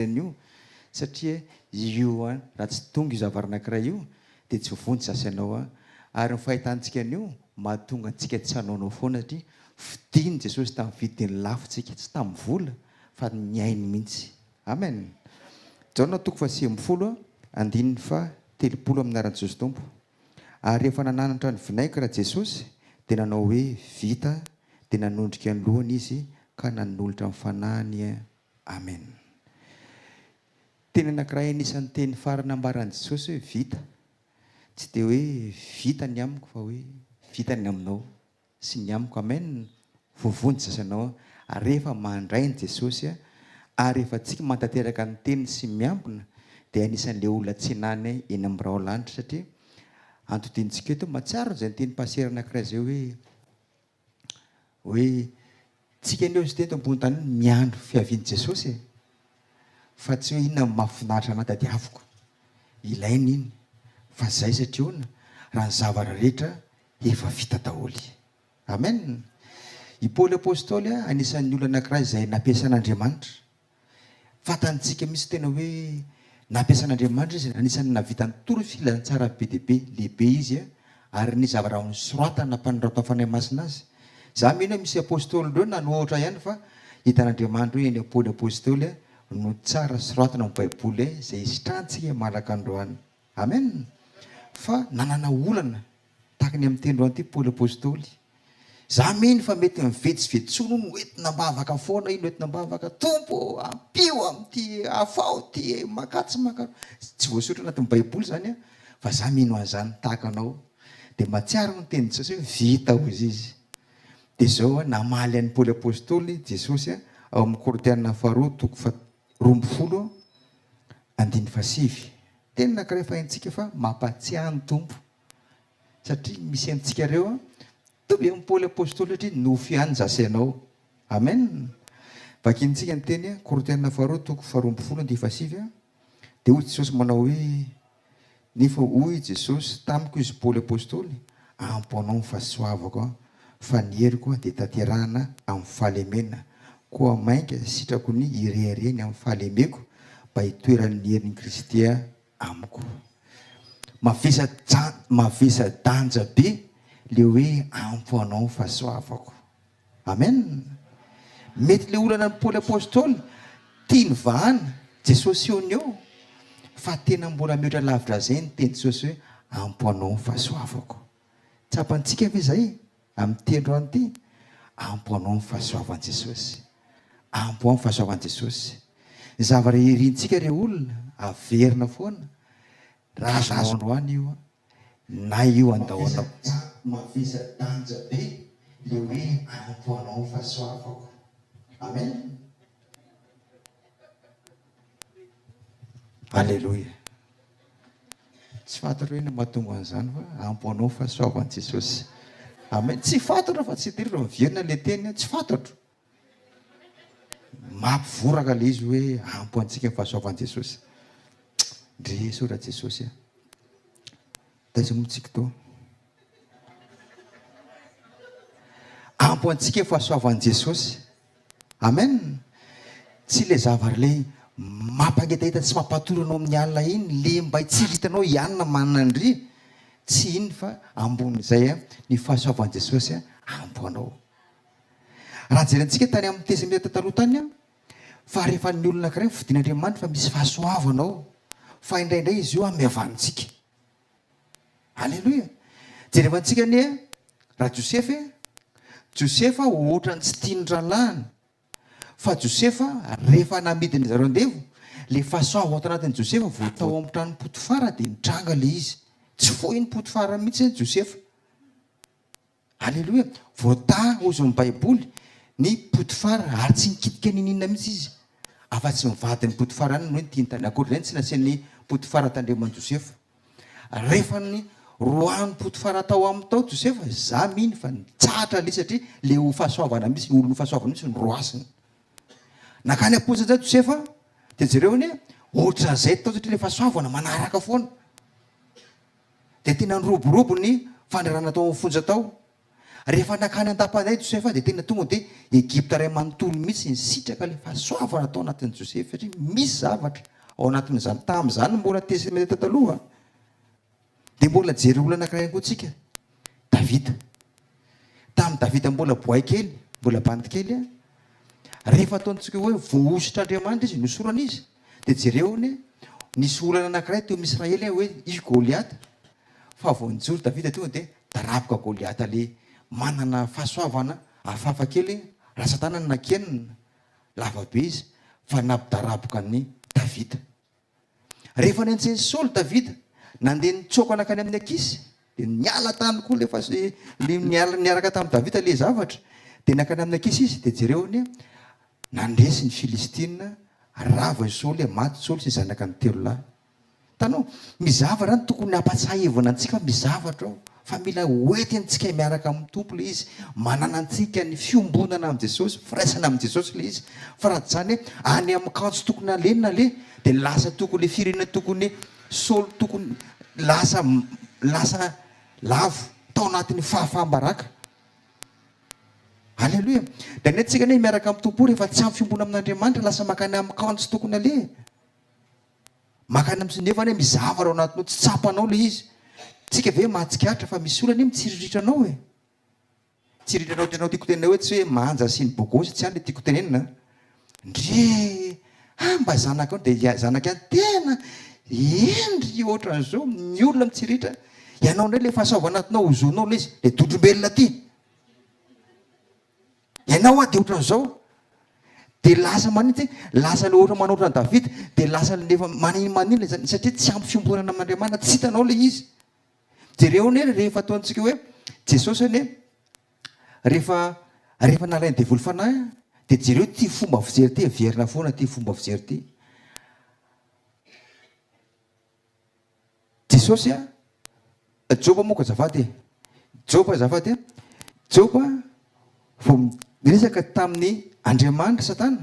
An'io satria io an raha tsy tonga io zavatra anankiray io dia tsy voavonjy zasy ianao an ary ny fahitantsika an'io mahatonga antsika tsy hanaonao foana satria fidin'i Jesosy tamin'ny vidiny lafo tsika tsy tamin'ny vola fa ny ainy mihitsy Amen Jaona toko faha 19 andininy faha 30 amin'ny anaran'i Jesosy Tompo ary rehefa nananatra ny vinaigre Jesosy dia nanao hoe vita dia nanondrika ny lohany izy ka nanolotra ny fanahiny Amen. Teny anankiray anisan'ny teny farany nambaran'i Jesosy hoe vita. Tsy dia hoe vita ny amiko fa hoe vita ny aminao sy ny amiko. Amen. Voavonjy Jesosy anao rehefa mandray an'i Jesosy ary rehefa tsika mantanteraka ny teniny sy miambina dia anisan'ilay olona tsenany eny amin'ny raolanitra satria antodintsika eto mahatsiaro izay niteny pasera anankiray izay hoe Hoe tsika anie ozy teto ambony tany miandry fiavian'i Jesosy e! Fa tsy hoe inona no mahafinaritra anah tadiaviko. Ilaina iny fa zay satria hono raha ny zavatra rehetra efa vita daholo. Amen! I Paoly Apostoly anisan'ny olona anankiray izay nampiasain'Andriamanitra. Fantantsika mihitsy tena hoe nampiasan'Andriamanitra izy, anisan'ny nahavita nitory filazantsara be dia be, lehibe izy ary ny zavatra nosoratana nampanoratan'ny Fanahy Masina azy. Za mino hoe misy apostoly ireo nanohatra ihany fa hitan'Andriamanitra hoe ny Paoly apostoly no tsara soratana ao amin'ny baiboly izay isitrahantsika mandraka androany. Amen! Fa nanana olana tahaka ny amin'ny teny ity Paoly Apostoly. Za mino fa mety mivetsivetsono no entina am-bavaka foana iny, entina am-bavaka, Tompo ô, ampio amin'ity, afaho ity, makatsy maka. Tsy voasoratra anatin'ny baiboly izany an, fa za mino an'izany tahaka anao. Dia mahatsiaro ny tenin'i Jesosy hoe vita hozy izy. Dia izao an, namaly an'i Paoly Apostoly Jesosy ao amin'ny Korintiana faharoa toko faha 12 andininy fahasivy. Teny anankiray efa haintsika fa mampahatsiahy ny Tompo satria misy antsika ireo mitovy amin'i Paoly Apostoly satria nofo ihany zasy ianao. Amen. Vakintsika ny teny Korintiana faharoa toko faharoa ambin'ny folo andininy fahasivy dia hoy Jesosy manao hoe Nefa hoy Jesosy tamiko izy Paoly Apostoly, Ampo anao ny fahasoavako an, fa ny heriko dia tanterahana amin'ny fahalemena, koa mainka sitrako ny hirehareha ny amin'ny fahalemeko mba hitoeran'ny herin'i Kristy amiko. Mavesa-danja be le hoe ampo anao ny fahasoavako. Amen! Mety le olana an'i Paoly Apostoly tiany vahana, Jesosy eo no eo, fa tena mbola mihoatra lavitra zay ny teny Jesosy hoe ampo anao ny fahasoavako. Tsapantsika ve zay amin'ity androany ity? Ampo anao ny fahasoavan'i Jesosy. Ampo ao ny fahasoavan'i Jesosy. Ny zavatra irintsika re olona, averina foana, raha azonao androany io an, Na io andao anao. Mavesa-danja be le hoe ampo anao ny fahasoavako. Amen. Aleloia. Tsy fantatro hoe inona mahatonga an'izany fa ampo anao ny fahasoavan'i Jesosy. Amen. Tsy fantatro fa tsy tena miverina le teny, tsy fantatro. Mampivoraka le izy hoe ampo antsika ny fahasoavan'i Jesosy. Ndry soa ra Jesosy a. Taiza moa tsika tao? Ampo antsika ny fahasoavan'i Jesosy. Amen. Tsy le zavatra le mampangetaheta tsy mampatory anao amin'ny alina iny, le mba hitsiritanao hianina manana ndry. Tsy iny fa ambonin'izay ny fahasoavan'i Jesosy ampo anao. Raha jerentsika tany amin'ny Testamenta Taloha tany an, fa rehefa ny olona anankiray nofidin'Andriamanitra fa misy fahasoavana ao, fa indraindray izy io hamevantsika. Aleloia! Jerevantsika anie raha Josefa e, Josefa ohatran'ny tsy tian'ny rahalahiny, fa Josefa rehefa namidin'ny zareo andevo, le fahasoavana tao anatin'i Josefa vao tao amin'ny tranon'i Potifara dia nitranga le izy. Tsy foin'i Potifara mihitsy Josefa. Aleloia! Voatahy hozy ny baiboly ny Potifara ary tsy nikitika niniana mihitsy izy afa-tsy ny vadin'i Potifara ihany no hoe tiany tany akory izay no tsy nasian'i Potifara tandreman'i Josefa. Rehefa ny roahan'i Potifara tao aminy tao Josefa, za mino fa nitsahatra le satria le ho fahasoavana mihitsy, olon'ny fahasoavana mihitsy no roasiny. Nakany am-ponja indray Josefa dia jereo anie ohatran'izay tao satria le fahasoavana manaraka foana. Dia tena niroborobo ny fandrarana tao amin'ny fonja tao. Rehefa nankany an-dapanay Josefa dia tena tonga dia Egypta iray manontolo mihitsy nisitraka ilay fahasoavana tao anatin'i Josefa satria misy zavatra ao anatin'izany. Tamin'izany mbola Testamenta Taloha dia mbola jereo olona anankiray ihany koa tsika, Davida. Tamin'i Davida mbola boay kely, mbola bandy kely, rehefa ataontsika hoe voahosotr'Andriamanitra izy, nosorana izy, dia jereo anie, nisy olana anankiray teo amin'ny Israely hoe i Goliata. Fa vao nijoro Davida tonga dia daraboka Goliata le manana fahasoavana hafahafa kely, rantsan-tanana nakenina, lava be izy, fa nampidaraboka an'i Davida. Rehefa nenjehin'i Saoly Davida, nandeha nitsoaka nankany amin'i Akisy, dia niala tany koa ilay le niala niaraka tamin'i Davida ilay zavatra, dia nankany amin'i Akisy izy, dia jereo anie, nandresy ny Filistina, rava i Saoly, maty Saoly sy ny zanakany telo lahy. Hitanao, misy zavatra zany tokony hampatsiahivina antsika fa misy zavatra ao fa mila hoentintsika miaraka amin'ny Tompo ilay izy, manana antsika ny fiombonana amin'i Jesosy, firaisana amin'i Jesosy ilay izy, fa raha tsy izany any amin'ny camp tsy tokony aleha no naleha dia lasa tokony ilay firenena tokony Saoly tokony lasa lasa lavo tao anatin'ny fahafaham-baraka. Aleloia! Dia ny antsika anie miaraka amin'ny Tompo rehefa tsy ampy fiombonana amin'Andriamanitra lasa mankany amin'ny camp tsy tokony aleha. Makany amin'ny nefa anie misy zavatra ao anatinao tsy tsapanao le izy. Tsika ve mahatsikaritra fa misy olona anie mitsiriritra anao e. Mitsiriritra anao ohatranao tiako tenenina hoe tsy hoe manja sy ny bogosy tsy any le tiako tenenina an. Ndry ah mba zanakao dia zanaka ihany tena hendry ohatran'izao ny olona mitsiriritra. Ianao indray le fahasoavana anatinao hozonao le izy le dondrombelona ty. Ianao hoa dia ohatran'izao. Dia lasa maninona ty? Lasa le ohatra manao ohatran'i Davida, dia lasa nefa maninona maninona izany satria tsy ampy fiombonana amin'Andriamanitra, tsy hitanao ilay izy. Jereo anie rehefa ataontsika hoe Jesosy anie rehefa rehefa nalain'ny devoly fanahy dia jereo ity fomba fijery ity, averina foana ity fomba fijery ity. Jesosy a, Joba moa ko azafady e, Joba azafady a, Joba vao niresaka tamin'ny Andriamanitra Satana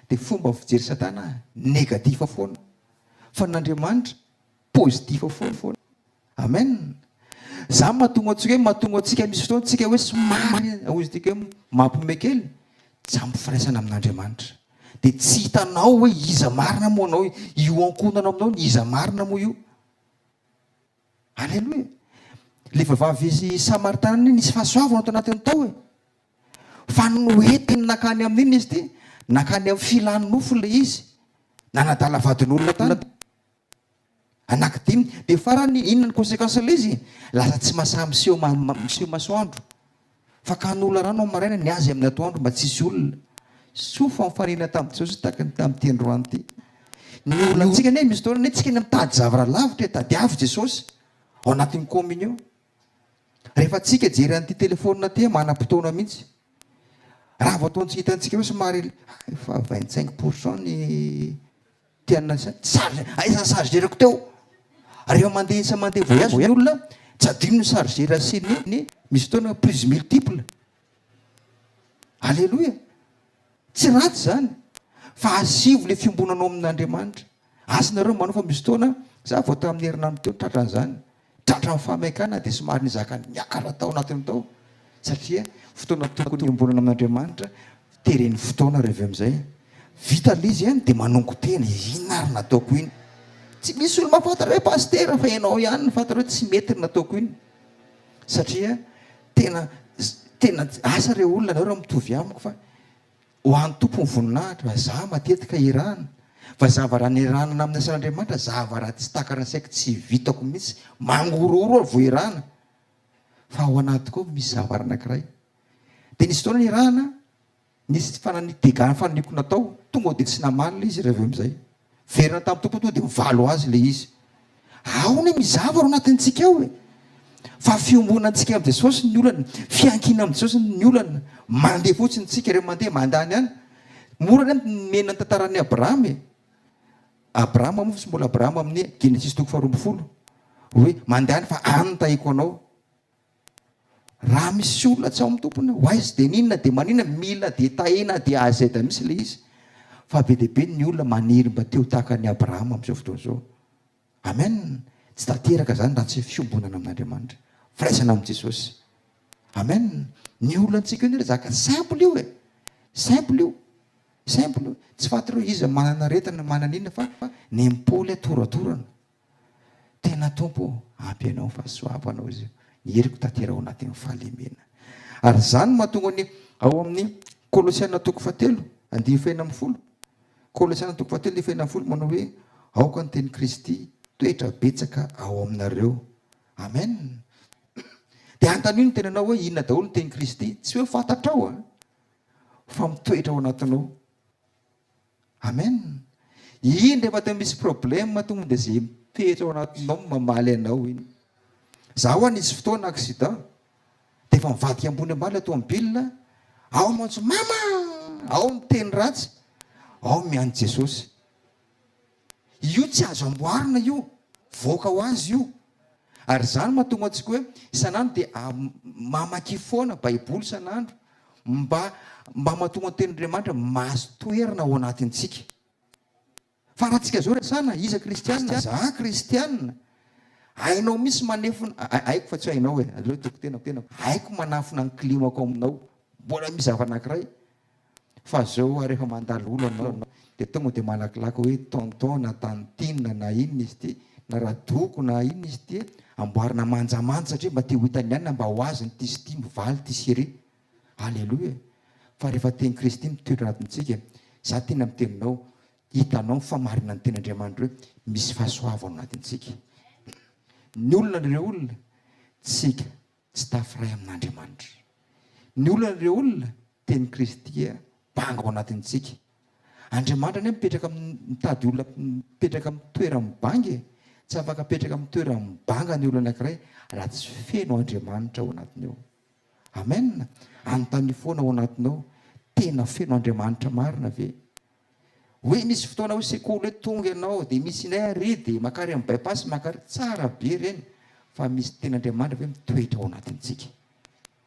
dia fomba fijery Satana négatif foana, fa ny Andriamanitra positif foana. Amen. Za mahatonga antsika hoe mahatonga antsika misy fotoana tsika hoe somary hoy izy tiako hoe mampime kely, tsy ampy firaisana amin'Andriamanitra. Dia tsy hitanao hoe iza marina moa anao io ankohonanao aminao ny iza marina moa io. Aleloia. Le vehivavy samaritana iny nisy fahasoavana tao anatiny tao e. Fa noentiny nakany amin'inona izy ity? Nakany amin'ny filan'ny nofo ilay izy. Nanadala vadin'olona tany. Anaky dimy. Dia farany inona ny consequence ilay izy? Lasa tsy masaha miseho miseho masoandro. Fakan'olona rano amin'ny maraina ny azy amin'ny atoandro mba tsy hisy olona. Soa fa nifanena tamin'i Jesosy tahaka ny tamin'ity androany ity. Ny olantsika anie misy fotoana anie tsika anie mitady zavatra lavitra e, tadiavo Jesosy ao anatin'ny communion. Rehefa tsika jery an'ity telephone ity manam-potoana mihitsy. Raha vao ataontsika hitantsika hoe somary efa 25 pourcent ny Tena charge, aiza ny chargeur-ko teo? Rehefa mandeha isa mandeha voyage ny olona, tsy adino ny chargeur sy ny misy fotoana prise multiple. Alléluia. Tsy ratsy izany. Fa asivo le fiombonanao amin'Andriamanitra. Asa nareo manao fa misy fotoana, za vao tamin'ny herinandro teo tratran'izany. Tratran'ny fahamaikana dia somary nizaka niakatra tao anatiny tao satria fotoana tokony hiombonana amin'Andriamanitra teren'ny fotoana revy amin'izay. Vita ilay izy an dia manongo tena, inona ary nataoko iny? Tsy misy olo mahafantatra hoe pasitera fa ianao ihany no fantatra hoe tsy mety ny nataoko iny. Satria tena tena asa re olona nareo raha mitovy amiko fa Ho an'ny Tompo ny voninahitra, fa za matetika irahana, fa zavara niranana amin'ny asan'Andriamanitra, zavara tsy takatra ny saiko, tsy vitako mihitsy, mangorohoro aho vao irahana, fa ao anatiko ao misy zavara anankiray. Dia nisy fotoana nirahana, nisy fanani- dégâts faniriako natao, tonga dia tsy namaly ilay izy rehefa avy eo amin'izay. Niverina tamin'ny Tompo tonga dia mivaly ho azy ilay izy. Ao anie misy zavatra ao anatintsika ao e! Fa fiombonantsika amin'i Jesosy ny olana, fiankinana amin'i Jesosy ny olana. Mandeha fotsiny tsika rehefa mandeha, mandany any. Mora anie ny miaina ny tantaran'i Abrahama e! Abrahama moa fa tsy mbola Abrahama amin'ny Genesisy toko faharoa ambin'ny folo hoe mandehana fa any no tahiko anao. Raha misy olona tsy ao amin'ny tompony, ho aiza dia n'inona dia maninona, mila dia tahina dia A à Z mihitsy ilay izy. Fa be dia be ny olona maniry mba te ho tahaka an'i Abrahama amin'izao fotoana izao. Amen! Tsy tanteraka izany raha tsy fiombonana amin'Andriamanitra, firaisana amin'i Jesosy. Amen. Ny olantsika io anie ry zaka simple io e. Simple io. Simple io. Tsy fantatrao iza manana aretina manana inona fa nen'i Paoly atoratorana. Tena Tompo ô, ampy anao ny fahasoavanao izy io. Ny heriko tanteraho anatin'ny fahalemena. Ary izany no mahatonga ny ao amin'ny Kolosiana toko fahatelo, andininy fahenina ambin'ny folo. Kolosiana toko fahatelo andininy fahenina ambin'ny folo manao hoe, Aoka ny tenin'i Kristy hitoetra betsaka ao aminareo. Amen. Dia anontanio ny tenanao hoe inona daholo ny tenin'i Kristy. Tsy hoe fantatrao an, fa mitoetra ao anatinao. Amen. Iny rehefa tena misy problème tonga dia izay mitoetra ao anatinao no mamaly anao iny. Za hoa nisy fotoana accident dia efa mivadika ambony ambany ilay tomobile, ao miantso mama, ao miteny ratsy, ao miantso Jesosy. Io tsy azo amboarina io, voaka ho azy io. Ary izany mahatonga antsika hoe isan'andro dia mamaky foana baiboly isan'andro mba mba mahatonga ny tenin'Andriamanitra mahazo toerana ao anatintsika. Fa raha tsika zao resahana, iza kristianina? Za kristianina. Hainao mihitsy manefona, haiko fa tsy hainao e, aleo toko tena tena, haiko manafina ny klimako aminao. Mbola misy zava anakiray. Fa zao hoa rehefa mandalo olo anao de tonga de malakilaky hoe tonton na tantine na inona izy ity na radoko na inona izy ity amboarina manjamanja satria mba te ho hitan'ny anona mba ho azony ity sy ity mivaly ity sy iry. Aleloia e! Fa rehefa teny Kristy mitoetra anatintsika, za tena miteny aminao, hitanao ny fahamarinan'ny tenin'Andriamanitra hoe misy fahasoavana ao anatintsika. Ny olona ireo olona, tsika Tsy tafiray amin'Andriamanitra. Ny olana ireo olona, Tenin'i Kristy banga ao anatintsika. Andriamanitra anie mipetraka amin'ny, mitady olona mipetraka amin'ny toeran'ny banga e. Tsy afaka mipetraka amin'ny toeran'ny banga ny olona anankiray raha tsy feno Andriamanitra ao anatiny ao. Amen. Anontanio foana ao anatinao, tena feno Andriamanitra marina ve? Hoe misy fotoana hoe sekoly hoe tonga ianao dia misy indray ary dia makary amin'ny bypass makary, tsara be ireny fa misy tena Andriamanitra ve mitoetra ao anatintsika?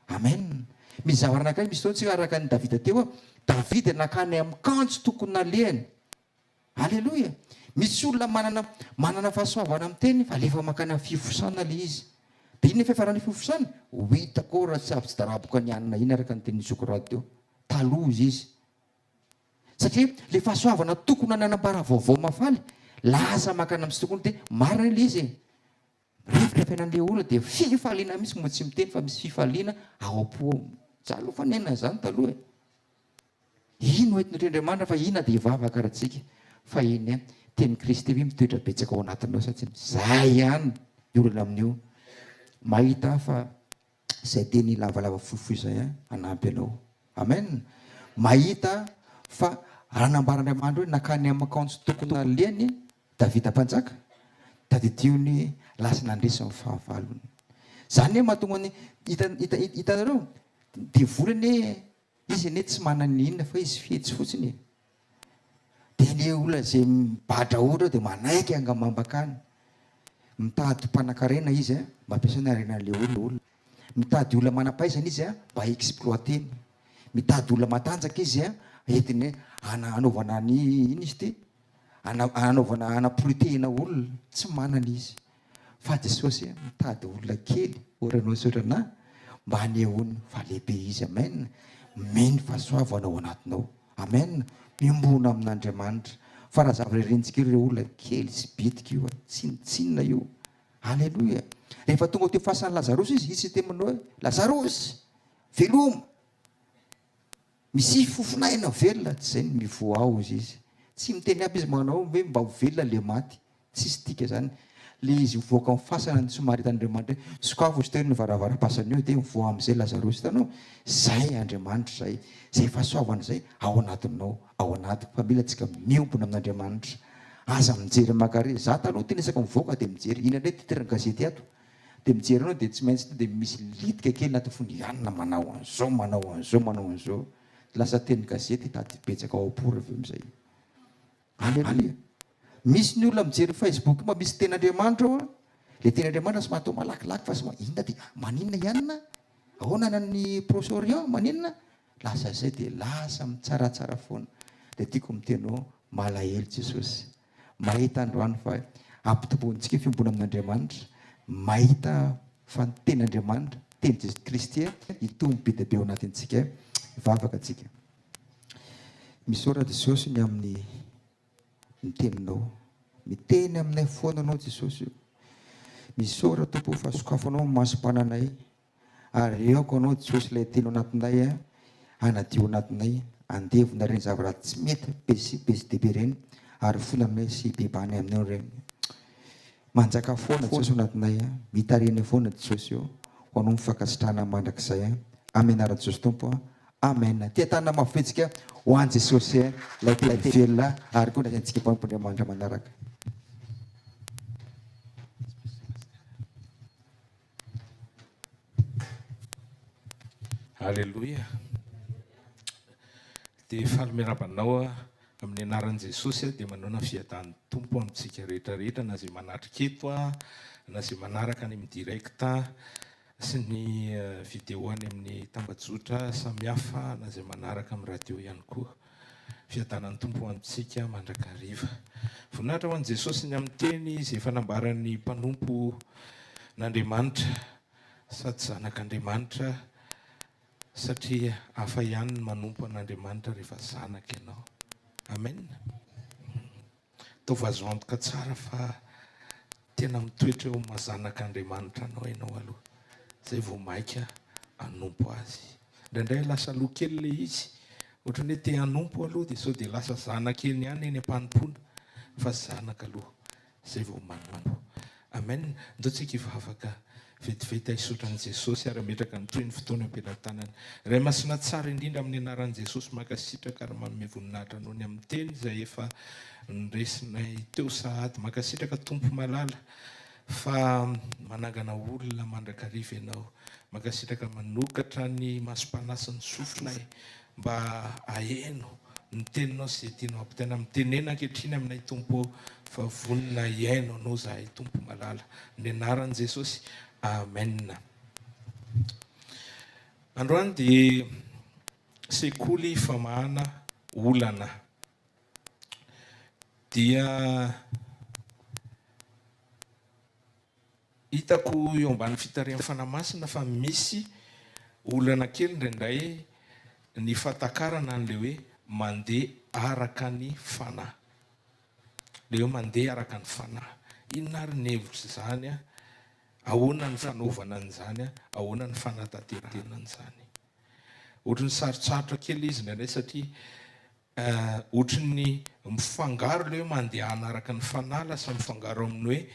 Amen. Misy zavatra anankiray misy fotoana tsika araka an'i Davida teo hoe Davida nakany amin'ny kanjo tokony nalehany. Aleloia. Misy olona manana manana fahasoavana amin'ny teny fa alefa makany amin'ny fifosana ilay izy. Dia inona fiafaran'ny fifosana? Ho hitako raha tsy avy tsy daraboka ny hanina iny araka ny tenin'i Socrate teo. Taloha izy. Satria le fahasoavana tokony nanambara vaovao mahafaly lasa makany amin'ny tsy tokony dia marina ilay izy e! Mirefitra fiainan'ilay olona dia fifaliana mihitsy moa tsy miteny fa misy fifaliana ao am-po ao. Za aloha fa niaina an'izany taloha e! Ino entin'ny Andriamanitra fa inona dia hivavaka ary tsika fa eny e! Tenin'i Kristy ve mitoetra betsaka ao anatinao sa tsy? Zay ihany ny olana amin'io. Mahita fa Izay teny lavalava fohifohy izay an, hanampy anao. Amen. Mahita fa raha nambaran'Andriamanitra hoe nakany amin'ny kanjo tokony nalehany Davida mpanjaka, tadidio ny hoe lasa nandresy ny fahavalony. Izany hoe mahatonga ny hita hita hitanareo, devoly anie Izy anie tsy manana inona fa izy fetsy fotsiny e. Dia le olona izay mibadra ohatra dia manaiky angamambaka any. Mitady mpanakarena izy a, mba ampiasaina harenan'le olona. Mitady olona manam-pahaizana izy a, mba exploiter-ny. Mitady olona matanjaka izy a, entiny hanaovana ny inona izy ity? Hanaovana hanaporitehina olona. Tsy manana izy. Fa Jesosy mitady olona kely ohatranao sy ohatranà mba hanehoany fa lehibe Izy Amen Mino fahasoavana ao anatinao Amen Miombona amin'Andriamanitra fa raha zavatra irentsika ireo olona kely sy bitika io tsinontsinona io Aleloia Rehefa tonga teo fasan'i Lazarosy izy, izy teny manao hoe Lazarosy veloma Misy fofon'aina velona tsy zay ny mivoha ao ozy izy. Tsy miteny aby izy manao hoe mba ho velona le maty. Tsisy dika zany. Le izy mivoaka amin'ny fasana ny somary hitan'Andriamanitra hoe sokafo ozy teo ny varavaram-pasana eo dia mivoha amizay Lazarosy hitanao? Zay Andriamanitra zay. Zay fahasoavana zay ao anatinao, ao anatiko fa mila tsika miombona amin'Andriamanitra. Aza mijery makare. Za taloha tena isaka mivoaka dia mijery inona indray titre ny gazety ato. Dia mijery anao dia tsy maintsy tonga dia misy litika kely anaty fony ianona manao an'izao, manao an'izao, manao an'izao. Lasa teny gazety hitady betsaka ao am-po avy eo amin'izay. Aleloia. Misy ny olona mijery Facebook mba misy tenin'Andriamanitra ao an. Ilay tenin'Andriamanitra somary atao malakilaky fa somary inona dia maninona ianona? Ahoana any amin'ny Proche Orient maninona? Lasa izay dia lasa mitsaratsara foana. Dia tiako miteny hoe malahelo Jesosy. Mahita androany fa ampitombointsika fiombona amin'Andriamanitra. Mahita fa ny tenin'Andriamanitra. Teny Jesosy Kristy hitombo be dia be ao anatintsika. Hivavaka tsika. Misaotra Jesosy ny amin'ny ny teninao. Miteny aminay foana anao Jesosy o. Misaotra Tompo fa sokafanao ny masom-pananay ary aoka anao Jesosy ilay teny ao anatinay a, hanadio anatinay, handevona ireny zavatra tsy mety be sy be sy dia be ireny ary fona aminay sy hibebahanay aminao ireny. Manjaka foana Jesosy ao anatinay a, mitarihana foana Jesosy o, ho anao ny fankasitrahana mandrakizay a, amin'ny anaran'i Jesosy Tompo a. Amen. Tia tanana mafy betsika ho an'i Jesosy ilay tena velona ary koa ny antsika mpanompon'Andriamanitra manaraka. Aleloia. Dia faly miarahaba anao amin'ny anaran'i Jesosy dia manaona fiadan'ny Tompo amintsika rehetra rehetra na izay manatrika eto na izay manaraka any amin'ny direct sy ny video any amin'ny tambajotra samihafa na izay manaraka amin'ny radio ihany koa. Fiadanan'ny Tompo ho antsika mandrakariva. Voninahitra ho an'i Jesosy ny amin'ny teny izay efa nambaran'ny mpanompo n'Andriamanitra sady zanak'Andriamanitra satria hafa ihany ny manompo an'Andriamanitra rehefa zanaka ianao. Amen. Ataovy azo antoka tsara fa tena mitoetra eo amin'ny maha zanak'Andriamanitra anao ianao aloha, izay vao maika hanompo Azy. Indraindray lasa aloha kely ilay izy, ohatran'ny hoe te hanompo aloha dia sao dia lasa zanaka eny ihany eny am-panompoana, fa zanaka aloha. Zay vao manompo. Amen. Ndao tsika hivavaka vetivety ahisotra an'i Jesosy ary hametraka ny tohin'ny fotoana eo am-pelatanany. Ray Masina tsara indrindra amin'ny anaran'i Jesosy mankasitraka ary manome voninahitra anao ny amin'ny teny izay efa noresinay teo sahady. Mankasitraka Tompo malala fa manangana olona mandrakariva ianao. Mankasitraka manokatra ny masom-panahy sy ny sofinay Mba aheno ny teninao sy izay tianao hampitaina. Mitenena ankehitriny aminay Tompo ô, fa vonona hihaino Anao zahay Tompo malala. Amin'ny anaran'i Jesosy. Amen. Androany dia sekoly famahana olana. Dia Hitako eo ambany fitarihan'ny Fanahy Masina fa misy olana kely indraindray ny fahatakarana an'ilay hoe mandeha araka ny Fanahy. Ilay hoe mandeha araka ny Fanahy. Inona ary ny hevitr'izany? Ahoana ny fanaovana an'izany? Ahoana ny fanatanterahana an'izany? Ohatran'ny sarotsarotra kely izy indraindray satria Ohatry ny mifangaro ilay hoe mandehana araka ny fanahy lasa mifangaro amin'ny hoe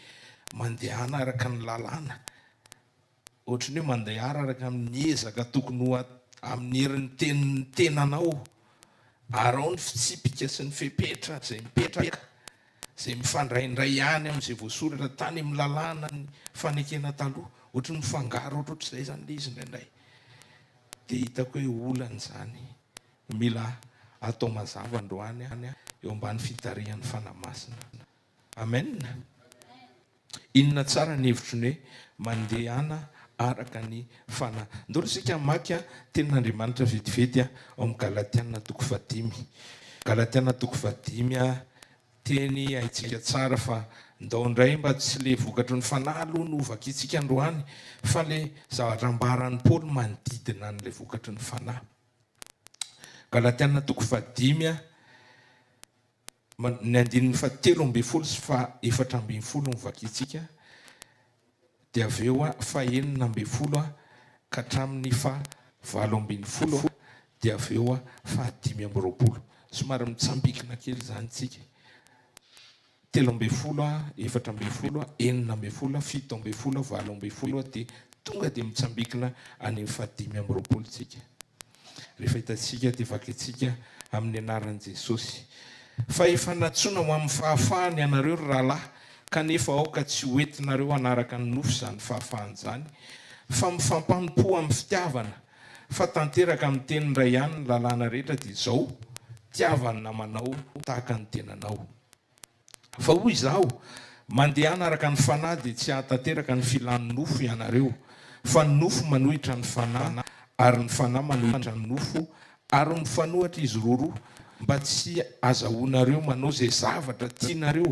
mandehana araka ny lalàna. Ohatry ny hoe mandehara araka ny ezaka tokony ho amin'ny herin'ny tenin'ny tenanao. Araho ny fitsipika sy ny fepetra izay mipetraka, izay mifandraindray ihany amin'izay voasoratra tany amin'ny lalàna ny fanekena taloha. Ohatry ny mifangaro ohatrohatr'izay izany ilay izy indraindray. Dia hitako hoe olana izany. Mila atao mazava androany eo ambany fitarihan'ny Fanahy Masina. Amen! Inona tsara ny hevitry ny hoe mandehana araka ny Fanahy? Ndao aloha isika hamaky tenin'Andriamanitra vetivety ao amin'ny Galatiana toko fahadimy. Galatiana toko fahadimy, teny haintsika tsara fa ndao indray mba tsy le vokatry ny Fanahy aloha no hovakintsika androany fa le zavatra ambaran'i Paoly manodidina an'ilay vokatry ny Fanahy. Galatiana toko fahadimy ny andininy fahatelo ambin'ny folo sy faha 14 no vakintsika, dia avy eo faha 16 ka hatramin'ny faha 18, dia avy eo faha 25. Somary mitsambikina kely izany tsika. 13, 14, 16, 17, 18 dia tonga dia mitsambikina any amin'ny faha 25 tsika. Rehefa hitantsika dia vakintsika amin'ny anaran'i Jesosy. Fa efa nantsoina ho amin'ny fahafahana ianareo ry rahalahy, kanefa aoka tsy ho entinareo hanaraka ny nofo izany fahafahana izany, fa mifampanompoa amin'ny fitiavana, fa tanteraka amin'ny teny iray ihany ny lalàna rehetra dia izao, tiava ny namanao tahaka ny tenanao. Fa hoy izaho, Mandehana araka ny Fanahy dia tsy hahatanteraka ny filan'ny nofo ianareo, fa ny nofo manohitra ny Fanahy, ary ny Fanahy manohitra ny nofo, ary mifanohatra izy roroa, mba tsy hazahoanareo manao izay zavatra tianareo.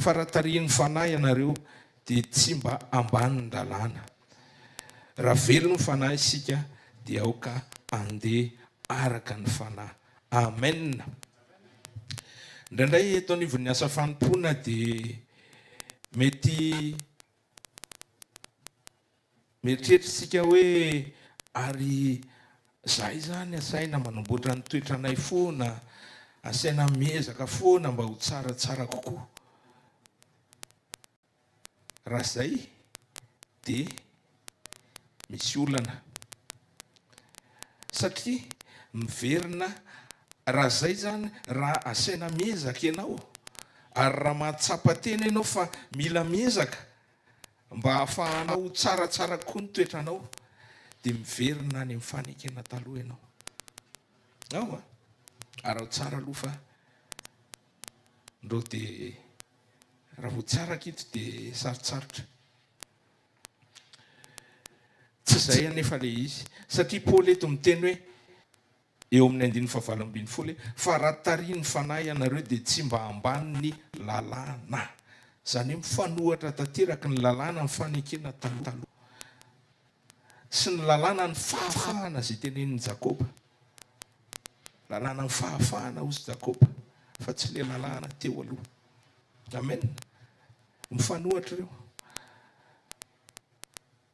Fa raha tarihin'ny Fanahy ianareo, dia tsy mba ambanin'ny lalàna. Raha velon'ny Fanahy isika dia aoka handeha araka ny Fanahy. Amen. Indraindray eto anivon'ny asa fanompoana dia mety mieritreritra isika hoe ary zahay izany asaina manamboatra ny toetranay foana, asaina miezaka foana mba ho tsaratsara kokoa. Raha izay dia misy olana satria miverina raha izay izany raha asaina miezaka ianao ary raha mahatsapa tena ianao fa mila miezaka mba hahafahanao ho tsaratsara kokoa ny toetranao dia miverina any amin'ny fanekena taloha ianao. Ao a! Araho tsara aloha fa ndrô dia Raha vao tsy araka ito dia sarotsarotra. Tsy izay anefa ilay izy. Satria Paoly eto miteny hoe, eo amin'ny andininy fahavalo ambinifolo hoe, fa raha tarihin'ny Fanahy ianareo dia tsy mba ambanin'ny lalàna. Izany hoe mifanohatra tanteraka ny lalàna amin'ny fanekena taloha sy ny lalàna ny fahafahana izay tenenin'i Jakoba. Lalàna ny fahafahana hozy Jakoba fa tsy ilay lalàna teo aloha. Amen. Mifanohatra ireo.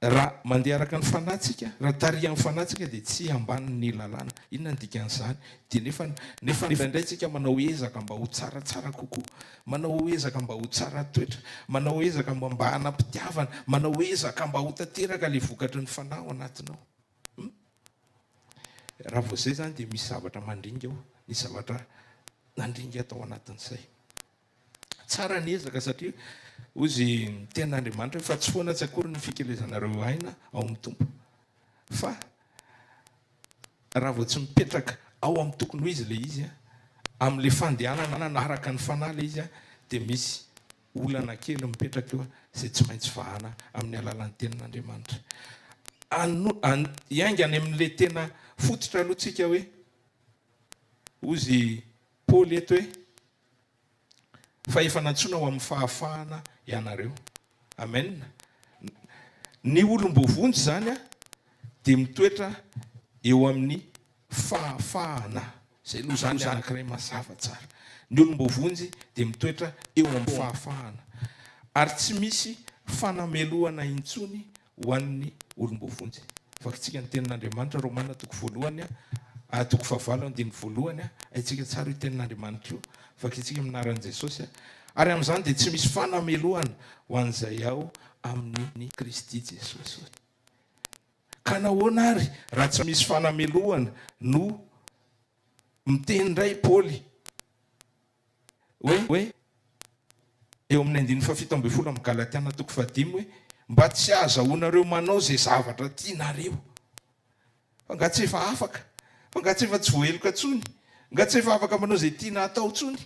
Raha mandeha araka ny fanahy tsika, raha tarihan'ny fanahy tsika dia tsy ambanin'ny lalàna. Inona ny dikan'izany? Dia nefa nefa indraindray tsika manao ezaka mba ho tsaratsara kokoa, manao ezaka mba ho tsara toetra, manao ezaka mba mba hanam-pitiavana, manao ezaka mba ho tanteraka ilay vokatry ny fanahy ao anatinao. Hum? Raha vao izay izany dia misy zavatra mandringa ao, misy zavatra nandringa tao anatin'izay. Tsara ny ezaka satria hozy ny tenin'Andriamanitra hoe fa tsy foana tsy akory ny fikelezanareo aina ao amin'ny Tompo. Fa raha vao tsy mipetraka ao amin'ny tokony ho izy ilay izy, amin'ilay fandehanana araka ny fanahy ilay izy, dia misy olana kely mipetraka eo izay tsy maintsy vahana amin'ny alalan'ny tenin'Andriamanitra. Hiainga any amin'ilay tena fototra aloha tsika hoe, hozy Paoly eto hoe, fa efa nantsoina ho amin'ny fahafahana ianareo. Amen. Ny olom-boavonjy izany dia mitoetra eo amin'ny fahafahana. Izay aloha izany anankiray mazava tsara. Ny olom-boavonjy dia mitoetra eo amin'ny fahafahana. Ary tsy misy fanamelohana intsony ho an'ny olom-boavonjy. Vakintsika ny tenin'Andriamanitra, Romana toko voalohany, toko fahavalo andininy voalohany, haintsika tsara io tenin'Andriamanitra io. Vakintsika amin'ny anaran'i Jesosy. Ary amin'izany dia tsy misy fanamelohana ho an'izay ao amin'i Kristy Jesosy. Ka nahoana ary raha tsy misy fanamelohana no miteny indray i Paoly hoe eo amin'ny andininy fahafito ambinifolo amin'ny Galatiana toko fahadimy hoe mba tsy hahazahoanareo manao izay zavatra tianareo. Fa nga tsy efa afaka? Fa nga tsy efa tsy voaheloka intsony? Nga tsy efa afaka manao izay tiana hatao intsony?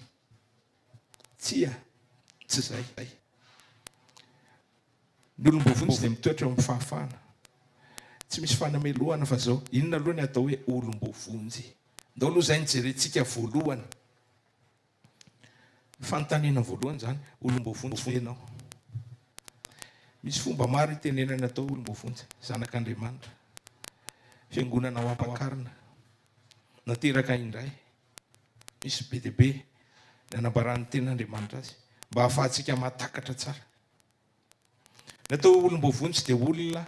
Tsia, tsy izay. Ny olom-boavonjy dia mitoetra eo amin'ny fahafahana. Tsy misy fanamelohana fa izao, inona aloha ny atao hoe olom-boavonjy? Ndao aloha izay no jerentsika voalohany. Fanontaniana voalohany izany, olom-boavonjy ve ianao? Misy fomba maro itenenana atao olom-boavonjy, zanak'Andriamanitra, fiangonana ho ampakarina, nateraka indray. Misy be dia be ny anambaran'ny tenin'Andriamanitra azy mba hahafahantsika mahatakatra tsara. Ny atao hoe olom-boavonjy dia olona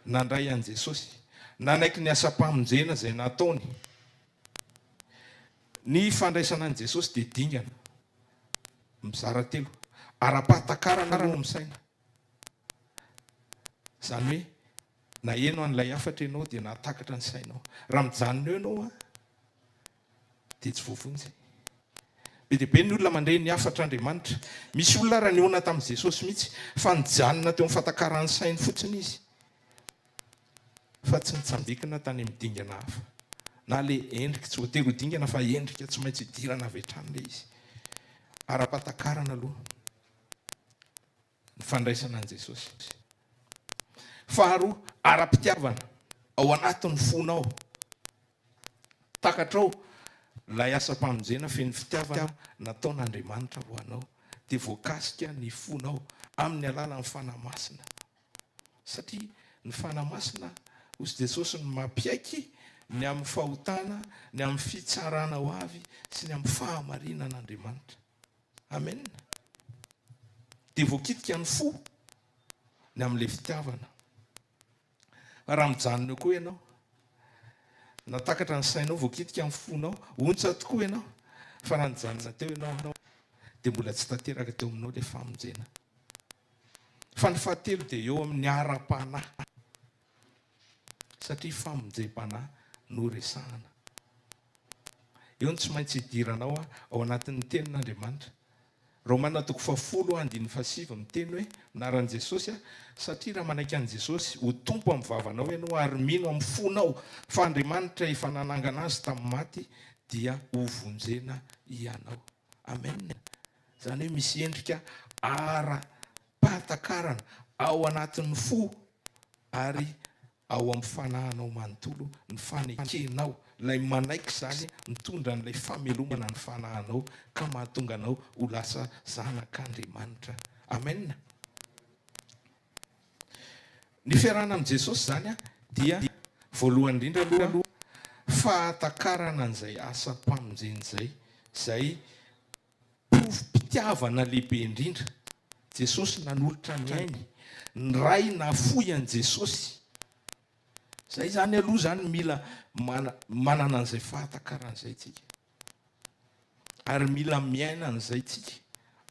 nandray an'i Jesosy, nanaiky ny asam-pamonjena izay nataony. Ny fandraisana an'i Jesosy dia dingana mizara telo, ara-pahatakarana aloha amin'ny saina. Izany hoe naheno an'ilay hafatra ianao dia nahatakatra ny sainao. Raha mijanona eo ianao dia tsy voavonjy. Be dia be ny olona mandre ny hafatr'Andriamanitra. Misy olona ara nihaona tamin'i Jesosy mihitsy fa nijanona teo amin'ny fatakaran'ny sainy fotsiny izy fa tsy nitsambikina tany amin'ny dingana hafa. Na ilay endrika, tsy voatery ho dingana fa endrika tsy maintsy idirana avy hatrany ilay izy. Ara-pahatakarana aloha ny fandraisana an'i Jesosy. Faharoa, ara-pitiavana, ao anatin'ny fonao. Takatrao ilay asam-pamonjena feno fitiavana nataon'Andriamanitra ho anao, dia voakasika ny fonao amin'ny alalan'ny Fanahy Masina. Satria. Ny Fanahy Masina, hozy Jesosy, no mampiaiky ny amin'ny fahotana, ny amin'ny fitsarana ho avy sy ny amin'ny fahamarinan'Andriamanitra. Amen. Dia voakitika ny fo ny amin'ilay fitiavana. Fa raha mijanona eo koa ianao, na takatra ny sainao, voakitika ny fonao, ontsa tokoa ianao, fa raha nijanona teo ianao, dia mbola tsy tanteraka teo aminao ilay famonjena. Fa ny fahatelo dia eo amin'ny ara-panahy, satria famonjem-panahy no resahana. Eo no tsy maintsy idiranao ao anatin'ny tenin'Andriamanitra. Romana toko fahafolo andininy fahasivy miteny hoe, Anaran'i Jesosy aho, satria raha manaiky an'i Jesosy ho Tompo amin'ny vavanao ianao ary mino amin'ny fonao fa Andriamanitra efa nanangana Azy tamin'ny maty dia hovonjena ianao. Amen. Izany hoe misy endrika ara-pahatakarana ao anatin'ny fo ary ao amin'ny fanahinao manontolo ny fanekenao, ilay manaiky izany mitondra an'ilay famelomana ny fanahinao ka mahatonga anao ho lasa zanak'Andriamanitra. Amen. Ny fiarahana amin'i Jesosy izany dia voalohany indrindra aloha fahatakarana an'izay asam-pamonjena izay, izay Porofom-pitiavana lehibe indrindra, Jesosy nanolotra ny ainy, ny Ray nahafoy an'i Jesosy. Zay zany aloha zany mila manana an'izay fahatakarana izay tsika. Ary mila miaina an'izay tsika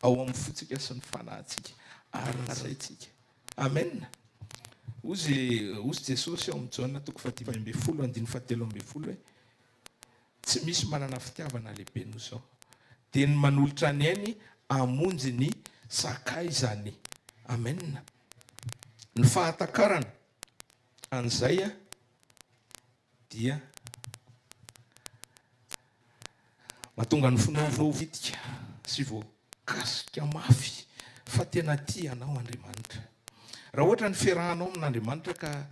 ao amin'ny fontsika sy ny fanahintsika ary ny saintsika. Amen. Hozy hozy Jesosy ao amin'ny Jaona toko fahadimy ambinifolo andininy fahatelo ambinifolo hoe Tsy misy manana fitiavana lehibe noho izao, dia ny manolotra ny ainy hamonjy ny sakaizany. Amen. Ny fahatakarana an'izay dia mahatonga ny fonao voavitika sy voakasika mafy fa tena tia anao Andriamanitra. Raha ohatra ny fiarahanao amin'Andriamanitra ka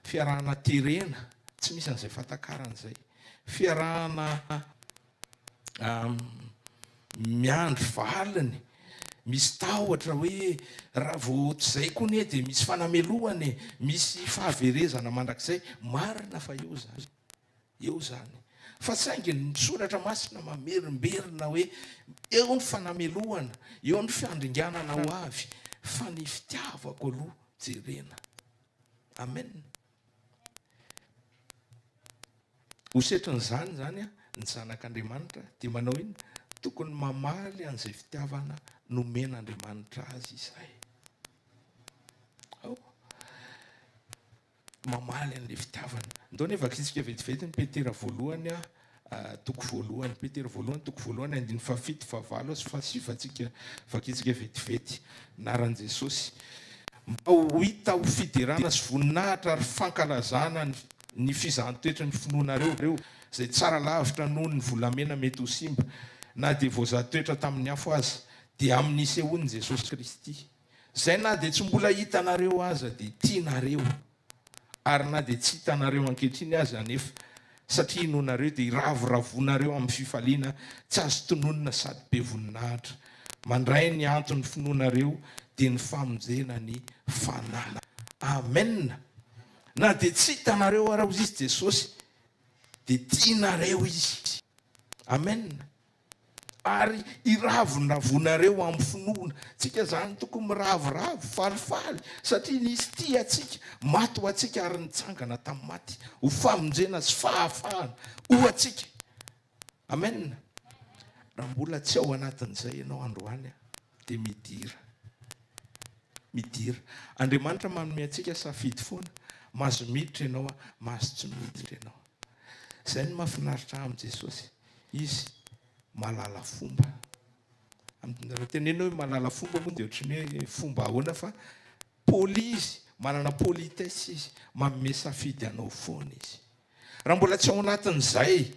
fiarahana terena, tsy misy an'izay fahatakarana izay. Fiarahana miandry valiny, misy tahotra hoe raha vao tsy izay koa anie dia misy fanamelohana e, misy fahaverezana mandrakizay. Marina fa eo izany, eo izany. Fa saingy ny soratra masina mamerimberina hoe eo ny fanamelohana, eo ny fiandringanana ho avy, fa ny fitiavako aloha jerena. Amen. Ho setrin'izany izany, ny zanak'Andriamanitra dia manao inona? Tokony mamaly an'izay fitiavana nomen'Andriamanitra azy izay. Ao. Mamaly an'ilay fitiavana. Ndao anie vakintsika vetivety ny Petera voalohany toko voalohany. Petera voalohany toko voalohany andininy fahafito, fahavalo sy fahasivy antsika vakintsika vetivety. Anaran'i Jesosy. Mba ho hita ho fiderana sy voninahitra ary fankalazana ny ny fizahan-toetry ny finoanareo, izay tsara lavitra noho ny volamena mety ho simba, na dia voazaha toetra tamin'ny afo aza, dia amin'ny nisehoan'i Jesosy Kristy, izay na dia tsy mbola hitanareo aza dia tianareo. Ary na dia tsy hitanareo ankehitriny aza anefa, satria inoanareo, dia iravoravoanareo amin'ny fifaliana tsy azo tononina sady be voninahitra. Mandray ny anton'ny finoanareo, dia ny famonjena ny fanahy. Amen! Na dia tsy hitanareo ara hozy izy Jesosy, dia tianareo Izy. Amen! Ary iravoravoanareo amin'ny finoana. Tsika zany tokony miravoravo, falifaly, satria nisy tia antsika, maty ho antsika ary nitsangana tamin'ny maty ho famonjena sy fahafahana ho antsika. Amen. Raha mbola tsy ao anatin'izay ianao androany dia midira. Midira. Andriamanitra manome antsika safidy foana. Mahazo miditra ianao, mahazo tsy miditra ianao. Izay no mahafinaritra ahy amin'i Jesosy. Izy mahalala fomba. Raha tenenina hoe mahalala fomba moa dia ohatran'ny hoe fomba ahoana fa poli izy, manana politesse izy, manome safidy anao foana izy. Raha mbola tsy ao anatin'izay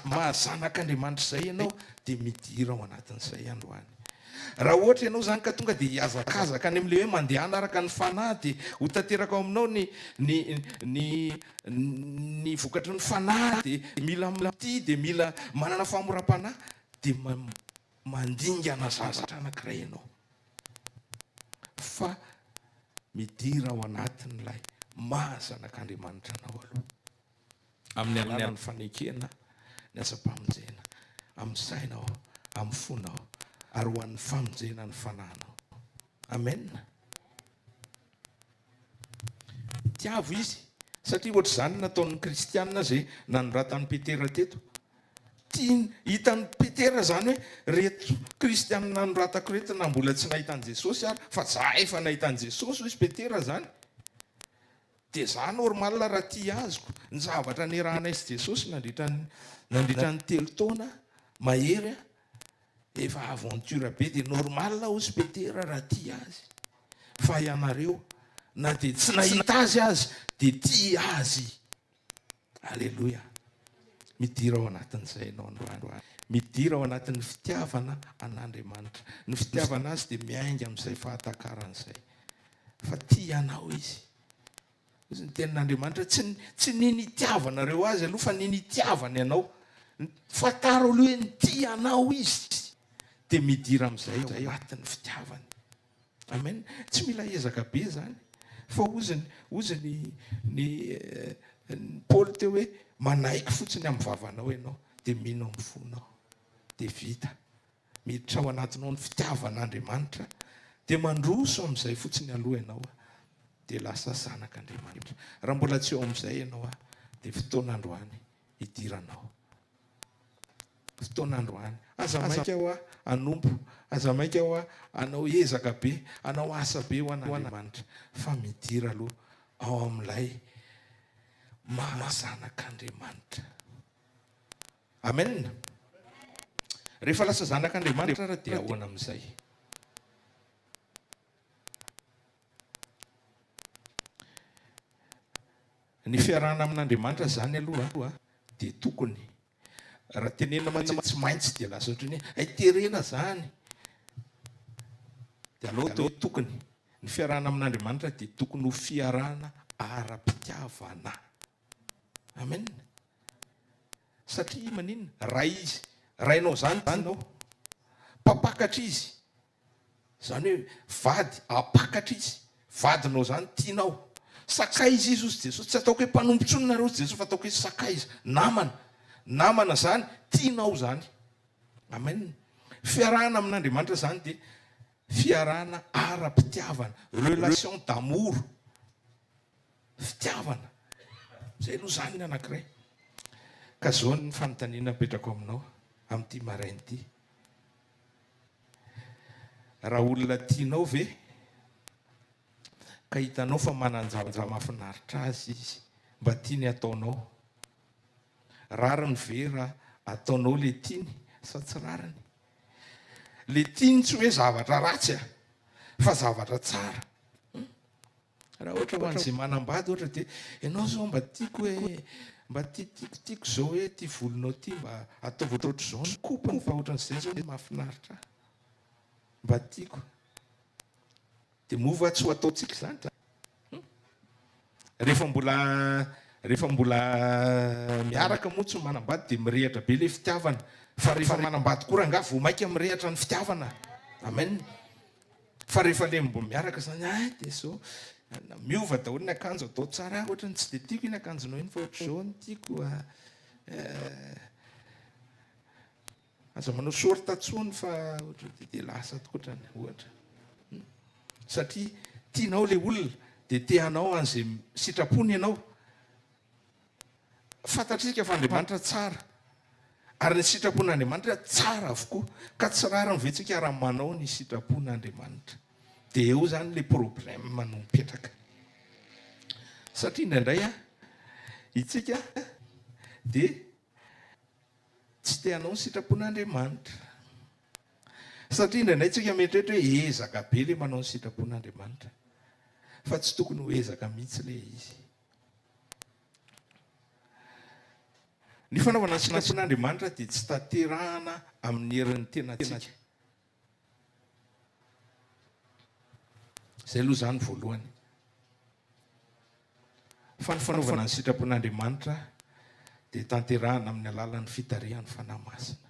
maha zanak'Andriamanitra izay ianao dia midira ao anatin'izay androany. Raha ohatra ianao izany ka tonga dia hihazakazaka any amin'ilay hoe mandehana araka ny fanahy dia ho tanteraka ao aminao ny ny ny ny vokatry ny fanahy dia mila mitia dia mila manana fahamoram-panahy dia mandingana zavatra anankiray ianao fa. Midira ao anatin'ilay maha zanak'Andriamanitra anao aloha. Amin'ny alalan'ny fanekena ny asam-pamonjena, amin'ny sainao, amin'ny fonao, ary ho an'ny famonjena ny fanahinao. Amen. Tiavo izy, satria ohatr'izany nataon'ny kristiana izay nanoratan'i Petera teto. Tiany, hitan'i Petera izany hoe reto kristiana nanoratako reto na mbola tsy nahita an'i Jesosy ary, fa za efa nahita an'i Jesosy hoy izy Petera izany. Dia za normal raha tia azoko ny zavatra niarahanay sy Jesosy nandritra ny nandritra ny telo taona mahery a, efa aventure be dia normal hozy Petera raha tia azy. Fa ianareo na dia tsy nahita azy aza dia tia azy. Aleloia. Midira ao anatin'izay ianao androany. Midira ao anatin'ny fitiavana an'Andriamanitra. Ny fitiavana azy dia miainga amin'izay fahatakarana izay. Fa tia anao Izy. Hoy ny tenin'Andriamanitra, tsy, tsy ny nitiavanareo Azy aloha fa ny nitiavany anao. Fantaro aloha hoe nitia anao Izy. Dia midira amin'izay ao anatin'ny fitiavany. Amen. Tsy mila ezaka be zany. Fa hozy ny, hozy ny, ny, ny Paoly teo hoe manaiky fotsiny amin'ny vavanao ianao, dia mino amin'ny fonao. Dia vita. Miditra ao anatinao ny fitiavan'Andriamanitra, dia mandroso amin'izay fotsiny aloha ianao, dia lasa zanak'Andriamanitra. Raha mbola tsy eo amin'izay ianao, dia fotoana androany hidiranao. Fotoana androany. Aza maika hoa hanompo, aza maika hoa hanao ezaka be, hanao asa be ho an'Andriamanitra, fa midira aloha ao amin'ilay maha zanak'Andriamanitra. Amen. Rehefa lasa zanak'Andriamanitra ary dia ahoana amin'izay? Ny fiarahana amin'Andriamanitra izany aloha dia tokony, raha tenenina mantsy hoe tsy maintsy dia lasa ohatran'ny hoe hay terena izany. Dia aleo atao hoe tokony. Ny fiarahana amin'Andriamanitra dia tokony ho fiarahana ara-pitiavana. Amen. Satria maninona? Ray Izy. Rainao izany tianao. Mpampakatra Izy. Izany hoe vady ampakatra izy, vadinao izany tianao. Sakaiza izy hozy Jesosy, tsy ataoko hoe mpanompo intsony nareo hozy Jesosy fa ataoko hoe sakaiza, namana. Namana izany tianao izany. Amen. Fiarahana amin'Andriamanitra izany dia fiarahana ara-pitiavana, relation d'amour. Fitiavana. Izay aloha izany ny anankiray. Ka izao ny fanontaniana apetrako aminao amin'ity maraina ity. Raha olona tianao ve ka hitanao fa manan-javatra mahafinaritra azy izy mba tiany hataonao? Rariny ve raha ataonao le tiany sa tsy rariny? Le tiany tsy hoe zavatra ratsy a! Fa zavatra tsara. Raha ohatra ho an'izay manambady ohatra dia ianao zao mba tiako hoe mba ty tiako tiako zao hoe ty volonao ty mba ataovy ohatrohatr'izao ny coupe-ny fa ohatran'izay zao no mahafinaritra ahy. Mba tiako. Dia moa va tsy ho ataontsika izany? Rehefa mbola rehefa mbola miaraka moa tsy manambady dia mirehatra be ilay fitiavana. Fa rehefa manambady koa rangahy vao mainka mirehatra ny fitiavana. Amen. Fa rehefa le mbo miaraka zany ah de zao miova daholo ny akanjo atao tsara ah ohatrany tsy de tiako iny akanjonao iny fa ohatr'izao no tiako ah eh, aza manao short tsony fa ohatra de de lasa tokoa ohatrany ohatra hmm. Satria tianao le olona de te hanao an'izay sitrapony ianao. Fantatsika fa Andriamanitra tsara, ary ny sitrapon'Andriamanitra tsara avokoa, ka tsy rariny ve tsika raha manao ny sitrapon'Andriamanitra? Dia eo izany ilay problème no mipetraka. Satria indraindray itsika dia tsy te hanao ny sitrapon'Andriamanitra. Satria indraindray tsika mieritreritra hoe ezaka be ilay manao ny sitrapon'Andriamanitra. Fa tsy tokony ho ezaka mihitsy ilay izy. Ny fanaovana ny sitrapon'Andriamanitra dia tsy tanterahana amin'ny herin'ny tenantsika. Izay aloha izany voalohany. Fa ny fanaovana ny sitrapon'Andriamanitra dia tanterahana amin'ny alalan'ny fitarihan'ny Fanahy Masina.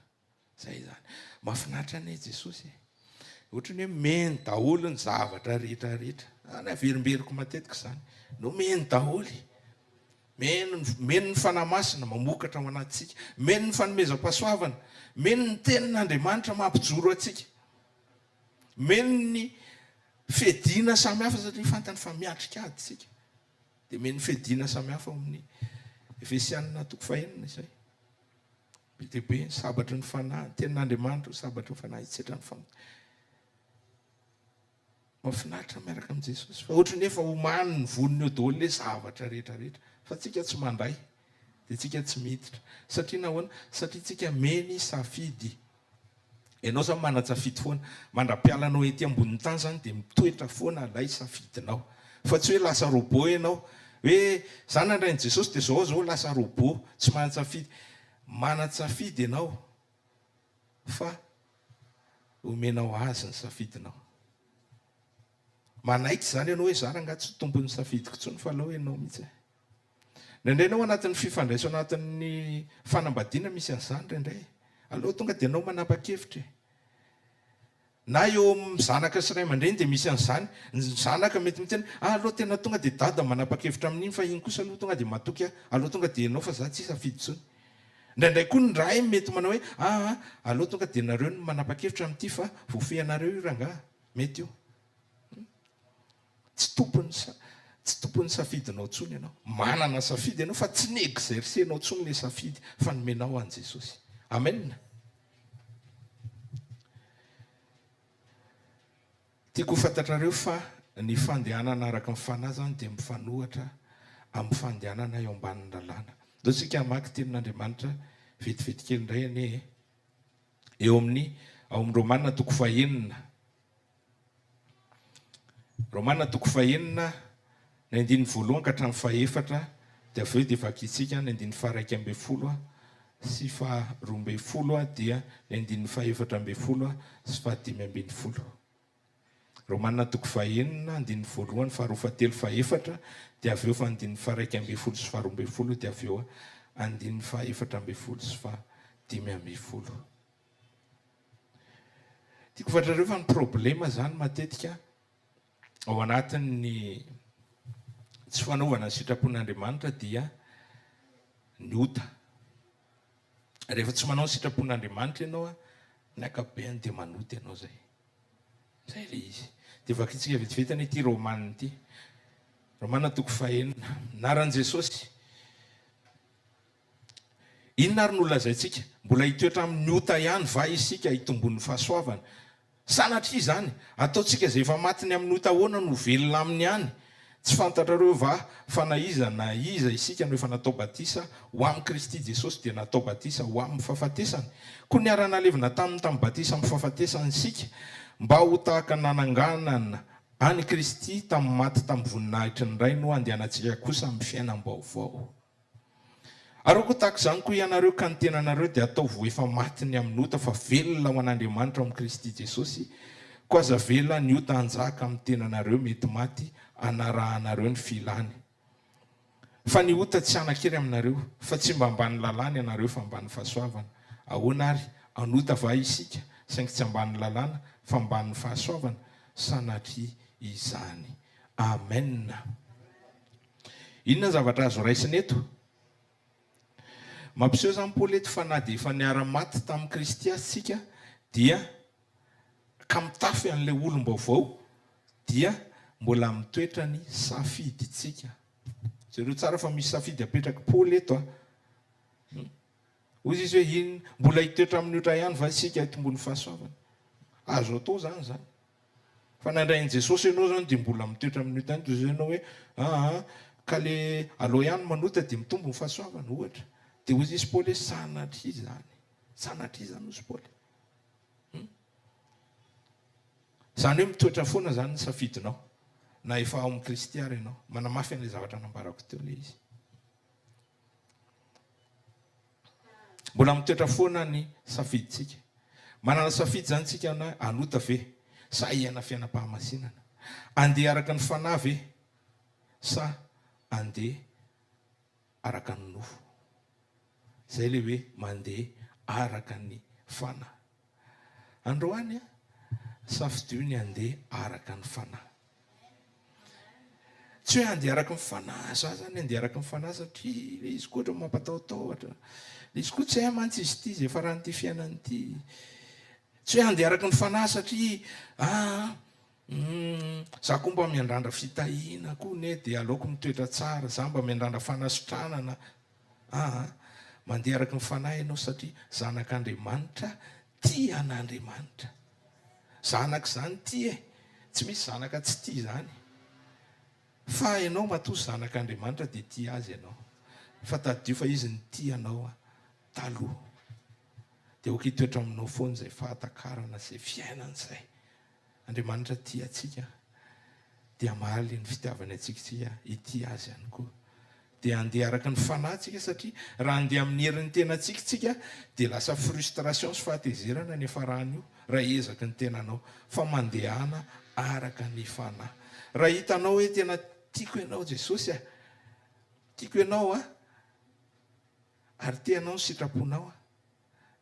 Zay izany. Mahafinaritra anie Jesosy e. Ohatran'ny hoe meny daholo ny zavatra rehetra rehetra. Any averimberiko matetika izany. Nomeny daholo. Meny meny ny Fanahy Masina mamokatra ao anatintsika. Meny ny fanomezam-pahasoavana. Meny ny Tenin'Andriamanitra mampijoro antsika. Meny ny fiadiana samihafa satria fantany fa miatrika ady isika. Dia meny fiadiana samihafa ao amin'ny Efesianina toko fahenina izay. Be dia be ny sabatry ny Fanahy, ny Tenin'Andriamanitra ho sabatry ny Fanahy hitsetra ny fahotana. Mahafinaritra miaraka amin'i Jesosy. Fa ohatran'ny efa omaniny vonona eo daholo ilay zavatra rehetra rehetra. Fa tsika tsy mandray. Dia tsika tsy miditra. Satria nahoana? Satria tsika meny safidy. Ianao zany manan-tsafidy foana. Mandra-pialanao ety ambonin'ny tany zany dia mitoetra foana ilay safidinao. Fa tsy hoe lasa robot ianao. Hoe za nandray an'i Jesosy dia zao aho zao lasa robot. Tsy manan-tsafidy. Manan-tsafidy ianao fa omenao azy ny safidinao. Manaiky izany ianao hoe za rangahy tsy tompon'ny safidiko intsony fa aleo ianao mihitsy e. Indraindray ianao anatin'ny fifandraisana anatin'ny fanambadiana misy an'izany indraindray. Aleo tonga dia ianao manapa-kevitra e. Na eo amin'ny zanaka sy ray aman-dreny dia misy an'izany. Ny zanaka mety miteny, ah aleo tena tonga dia dada manapa-kevitra amin'iny fa iny kosa aloha tonga dia matoky aho. Aleo tonga dia ianao fa za tsy hisafidy intsony. Indraindray koa ny ray mety manao hoe, aa aleo tonga dia nareo no manapa-kevitra amin'ity fa voafehinareo io rangaha. Mety io. Tsy tompon'ny tsy tompon'ny safidinao intsony ianao. Manana safidy ianao fa tsy ni-exercer-nao intsony ilay safidy fa nomenao an'i Jesosy. Amen. Tiako ho fantatrareo fa ny fandehanana araka ny fanahy izany dia mifanohitra amin'ny fandehanana eo ambanin'ny lalàna. Ndao isika hamaky tenin'Andriamanitra vetivety kely indray anie e. Eo amin'ny ao amin'ny Romana toko fahenina. Romana toko fahenina, ny andininy voalohany ka hatramin'ny fahefatra, dia avy eo dia vakintsika ny andininy faha-11 sy faha-12 dia ny andininy faha-14 sy faha-15. Romana toko fahenina, andininy voalohany, faharoa, fahatelo, fahefatra, dia avy eo fa andininy faha-11 sy faha-12 dia avy eo andininy faha-14 sy faha-15. Tiako fantatrareo fa ny problema zany matetika ao anatin'ny tsy fanaovana ny sitrapon'Andriamanitra dia ny ota. Rehefa tsy manao ny sitrapon'Andriamanitra ianao a, ny ankapobeany dia manota ianao zay. Zay ilay izy. Dia vakintsika vetivety anie ity Romana ity. Romana toko fahenina. Anaran'i Jesosy. Inona ary no lazaintsika? Mbola hitoetra amin'ny ota ihany va isika hitombon'ny fahasoavana? Sanatria izany! Ataontsika izay efa maty ny amin'ny ota ahoana no ho velona aminy ihany? Tsy fantatrareo va fa na iza na iza isika no efa natao batisa ho amin'i Kristy Jesosy dia natao batisa ho amin'ny fahafatesany? Koa niara-nalevina taminy tamin'ny batisa amin'ny fahafatesany isika, mba ho tahaka nananganana an'i Kristy tamin'ny maty tamin'ny voninahitry ny Ray no handehanantsika kosa amin'ny fiainam-baovao. Ary aoka ho tahaka izany koa ianareo, ka ny tenanareo dia ataovy ho efa maty ny amin'ny ota, fa velona ho an'Andriamanitra ao amin'i Kristy Jesosy. Koa aza avela ny ota hanjaka amin'ny tenanareo mety maty, hanarahanareo ny filany. Fa ny ota tsy hanan-kery aminareo, fa tsy mba ambanin'ny lalàna ianareo, fa ambanin'ny fahasoavana. Ahoana àry? Hanota va isika, saingy tsy ambanin'ny lalàna, fa ambanin'ny fahasoavana? Sanatria izany. Amena. Inona ny zavatra azo raisina eto? Mampiseho izany Paoly eto fa na dia efa niara-maty tamin'i Kristy aza isika dia ka mitafy an'ilay olom-baovao dia mbola mitoetra ny safidintsika. Jereo tsara fa misy safidy apetrak'i Paoly eto a. Hoy izy hoe inona? Mbola hitoetra amin'ny otra ihany va isika hitomboan'ny fahasoavana? Azo atao izany izany. Fa nandray an'i Jesosy ianao izany dia mbola mitoetra amin'ny ota ihany dia izay ianao hoe aa ka le aleo ihany manota dia mitombo ny fahasoavana ohatra. Dia hoy izy Paoly hoe sanatria izany. Sanatria izany hoy Paoly. Hum. Izany hoe mitoetra foana izany ny safidinao na efa ao amin'i Kristy ary ianao. Manamafy an'ilay zavatra nambarako teo ilay izy. Mbola mitoetra foana ny safidintsika. Manana safidy izany isika na hanota ve sa hiaina fiainam-pahamasinana? Handeha araka ny fanahy ve sa handeha araka ny nofo? Izay ilay hoe mandeha araka ny fanahy. Androany, Safidio ny handeha araka ny Fanahy. Tsy hoe handeha araka ny Fanahy, za zany handeha araka ny Fanahy satria ilay izy koa ohatran'ny mampatahotahotra. Ilay izy koa tsy hay mantsy izy ity izay faran'ity fiainana ity. Tsy hoe handeha araka ny Fanahy satria ah Humm, za koa mba miandrandra fitahiana koa ne dia aleoko mitoetra tsara, za mba miandrandra fanasitranana aa, mandeha araky ny fanahy ianao satria zanak'Andriamanitra tia an'Andriamanitra. Zanaka izany tia e, tsy misy zanaka tsy tia izany. Fa ianao matoa zanak'Andriamanitra dia tia azy ianao. Fa tadidio fa izy nitia anao taloha. Dia aoka hitoetra aminao foana izay fahatakarana izay fiainana izay. Andriamanitra tia antsika dia hamaly ny fitiavany antsika isika hitia Azy ihany koa. Dia handeha araka ny Fanahy tsika satria raha handeha amin'ny herin'ny tenantsika tsika dia lasa frustration sy fahatezerana ny hiafaran'io raha ezaky ny tenanao fa mandehana araka ny Fanahy. Raha hitanao hoe tena tiako Ianao Jesosy a! Tiako Ianao a! Ary te hanao ny sitraponao aho.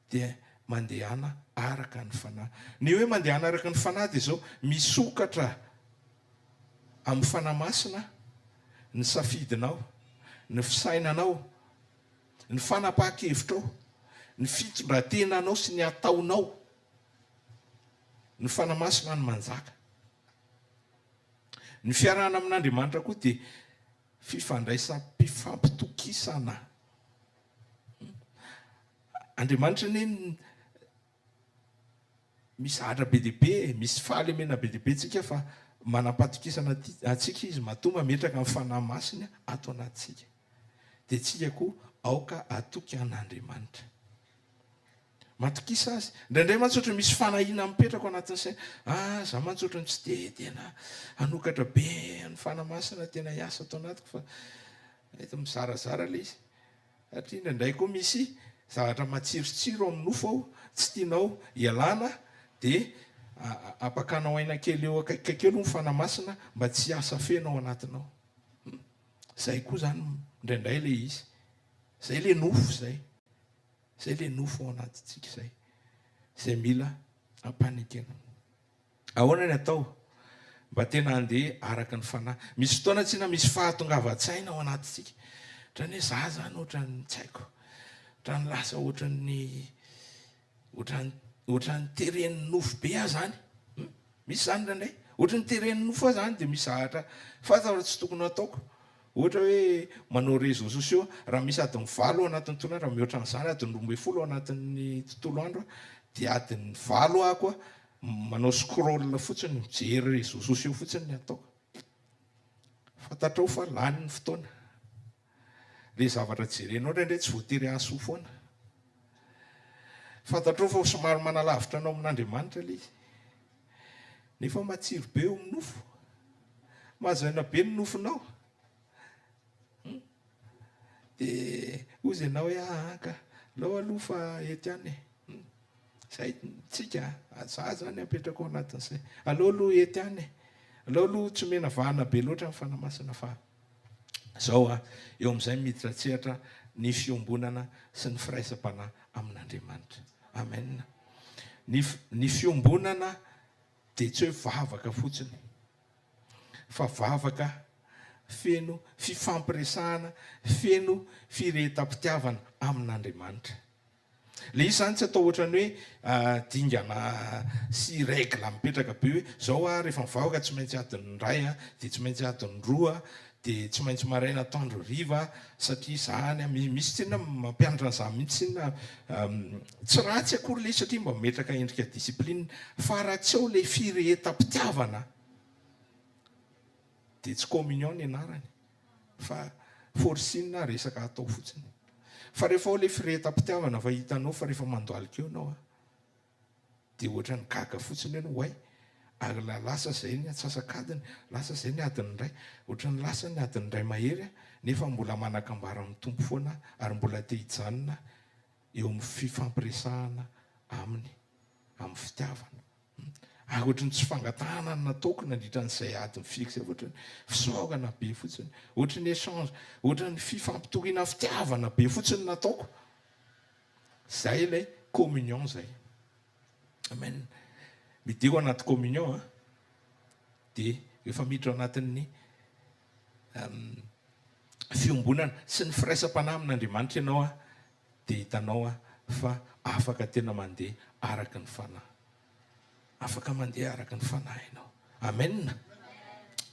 dia mandehana araka ny Fanahy. Ny hoe mandehana araka ny Fanahy dia izao, misokatra amin'ny Fanahy Masina ny safidinao, ny fisainanao, ny fanapahan-kevitrao, ny fitondran-tenanao sy ny ataonao. Ny Fanahy Masina no manjaka. Ny fiarahana amin'Andriamanitra koa dia fifandraisam-pifampitokisana. Andriamanitra anie misy zavatra be dia be e, misy fahalemena be dia be tsika fa manam-patokisana antsika Izy matoa mametraka ny Fanahy Masiny ato anatintsika. Dia tsika koa aoka hatoky an'Andriamanitra. Matokisa Azy. Indraindray mantsy ohatran'ny misy fanahiana mipetraka ao anatin'ny saina, ah za mantsy ohatran'ny tsy dia tena hanokatra be ny Fanahy Masina tena hiasa ato anatiko fa mety mizarazara ilay izy. Satria indraindray koa misy zavatra matsirotsiro amin'ny nofo ao, tsy tianao hialana dia ampakanao aina kely eo akaikikaiky eo aloha ny Fanahy Masina mba tsy hiasa feno ao anatinao. Izay koa izany indraindray ilay izy. Izay ilay nofo izay. Izay ilay nofo ao anatintsika izay. Izay mila ampanekena. Ahoana ny atao mba tena handeha araka ny fanahy? Misy fotoana tsinona misy fahatongavan-tsaina ao anatintsika. Ohatran'ny hoe za zany ohatran'ny tsy haiko, ohatran'ny lasa ohatran'ny ohatran'ny ohatran'ny teren'ny nofo be aho zany. Hum? Misy zany indraindray. Ohatran'ny teren'ny nofo aho zany dia misy zavatra fantako fa tsy tokony hataoko. Ohatra hoe manao réseaux sociaux, raha misy adiny valo ao anatin'ny tontolo andro, raha mihoatra an'izany adiny 12 ao anatin'ny tontolo andro dia adiny valo aho koa Manao scroll fotsiny, mijery réseaux sociaux fotsiny ny ataoko. Fantatrao fa lany ny fotoana. Ilay zavatra jerenao indraindray tsy voatery hahasoa foana. Fantatrao fa somary manalavitra anao amin'Andriamanitra ilay izy. Nefa matsiro be eo amin'ny nofo. Mahazo aina be ny nofonao. Hmm? Dia hozy ianao hoe ah, ka alao aloha fa eto ihany e. Hmm? Zay tsika a, za zany apetrako ao anatin'izay. Aleo aloha eto ihany e. Aleo aloha tsy omena vahana be loatra ny Fanahy Masina fa zao a, eo amin'izay miditra an-tsehatra ny fiombonana sy ny firaisam-panahy amin'Andriamanitra. Amen. Ny ny fiombonana dia tsy hoe vavaka fotsiny fa vavaka feno fifampiresahana, feno firehetam-pitiavana amin'Andriamanitra. Le izy zany tsy atao ohatran'ny hoe dingana sy règle mipetraka be hoe zao aho rehefa mivavaka tsy maintsy adiny iray a, dia tsy maintsy adiny roa, dia tsy maintsy maraina atoandro hariva satria zany a, misy tsinona mampianatra an'izany mihitsy tsinona, tsy ratsy akory le izy satria mba mametraka endrika discipline fa raha tsy ao le firehetam-pitiavana dia tsy communion ny anarany fa forcing na resaka atao fotsiny. Fa rehefa ao ilay firehetam-pitiavana fa hitanao fa rehefa mandohalika eo ianao an, dia ohatran'ny gaga fotsiny ianao, oay, ary la lasa izay ny antsasak'adiny, lasa izay ny adiny iray, ohatran'ny lasa ny adiny iray mahery aho, nefa mbola manan-kambara amin'ny Tompo foana aho, ary mbola te hijanona eo amin'ny fifampiresahana Aminy, amin'ny fitiavana. Ary ohatry ny tsy fangatahana no nataoko nandritra an'izay adiny firy izay, ohatry ny fisaorana be fotsiny, ohatry ny échange, ohatry ny fifampitoriana fitiavana be fotsiny no nataoko. Izay ilay communion izay. Amen. Midiro anaty communion an, dia rehefa miditra ao anatin'ny fiombonana sy ny firaisam-panahy amin'Andriamanitra ianao an, dia hitanao an fa afaka tena mandeha araka ny Fanahy. Afaka mandeha araka ny Fanahy ianao. Amen.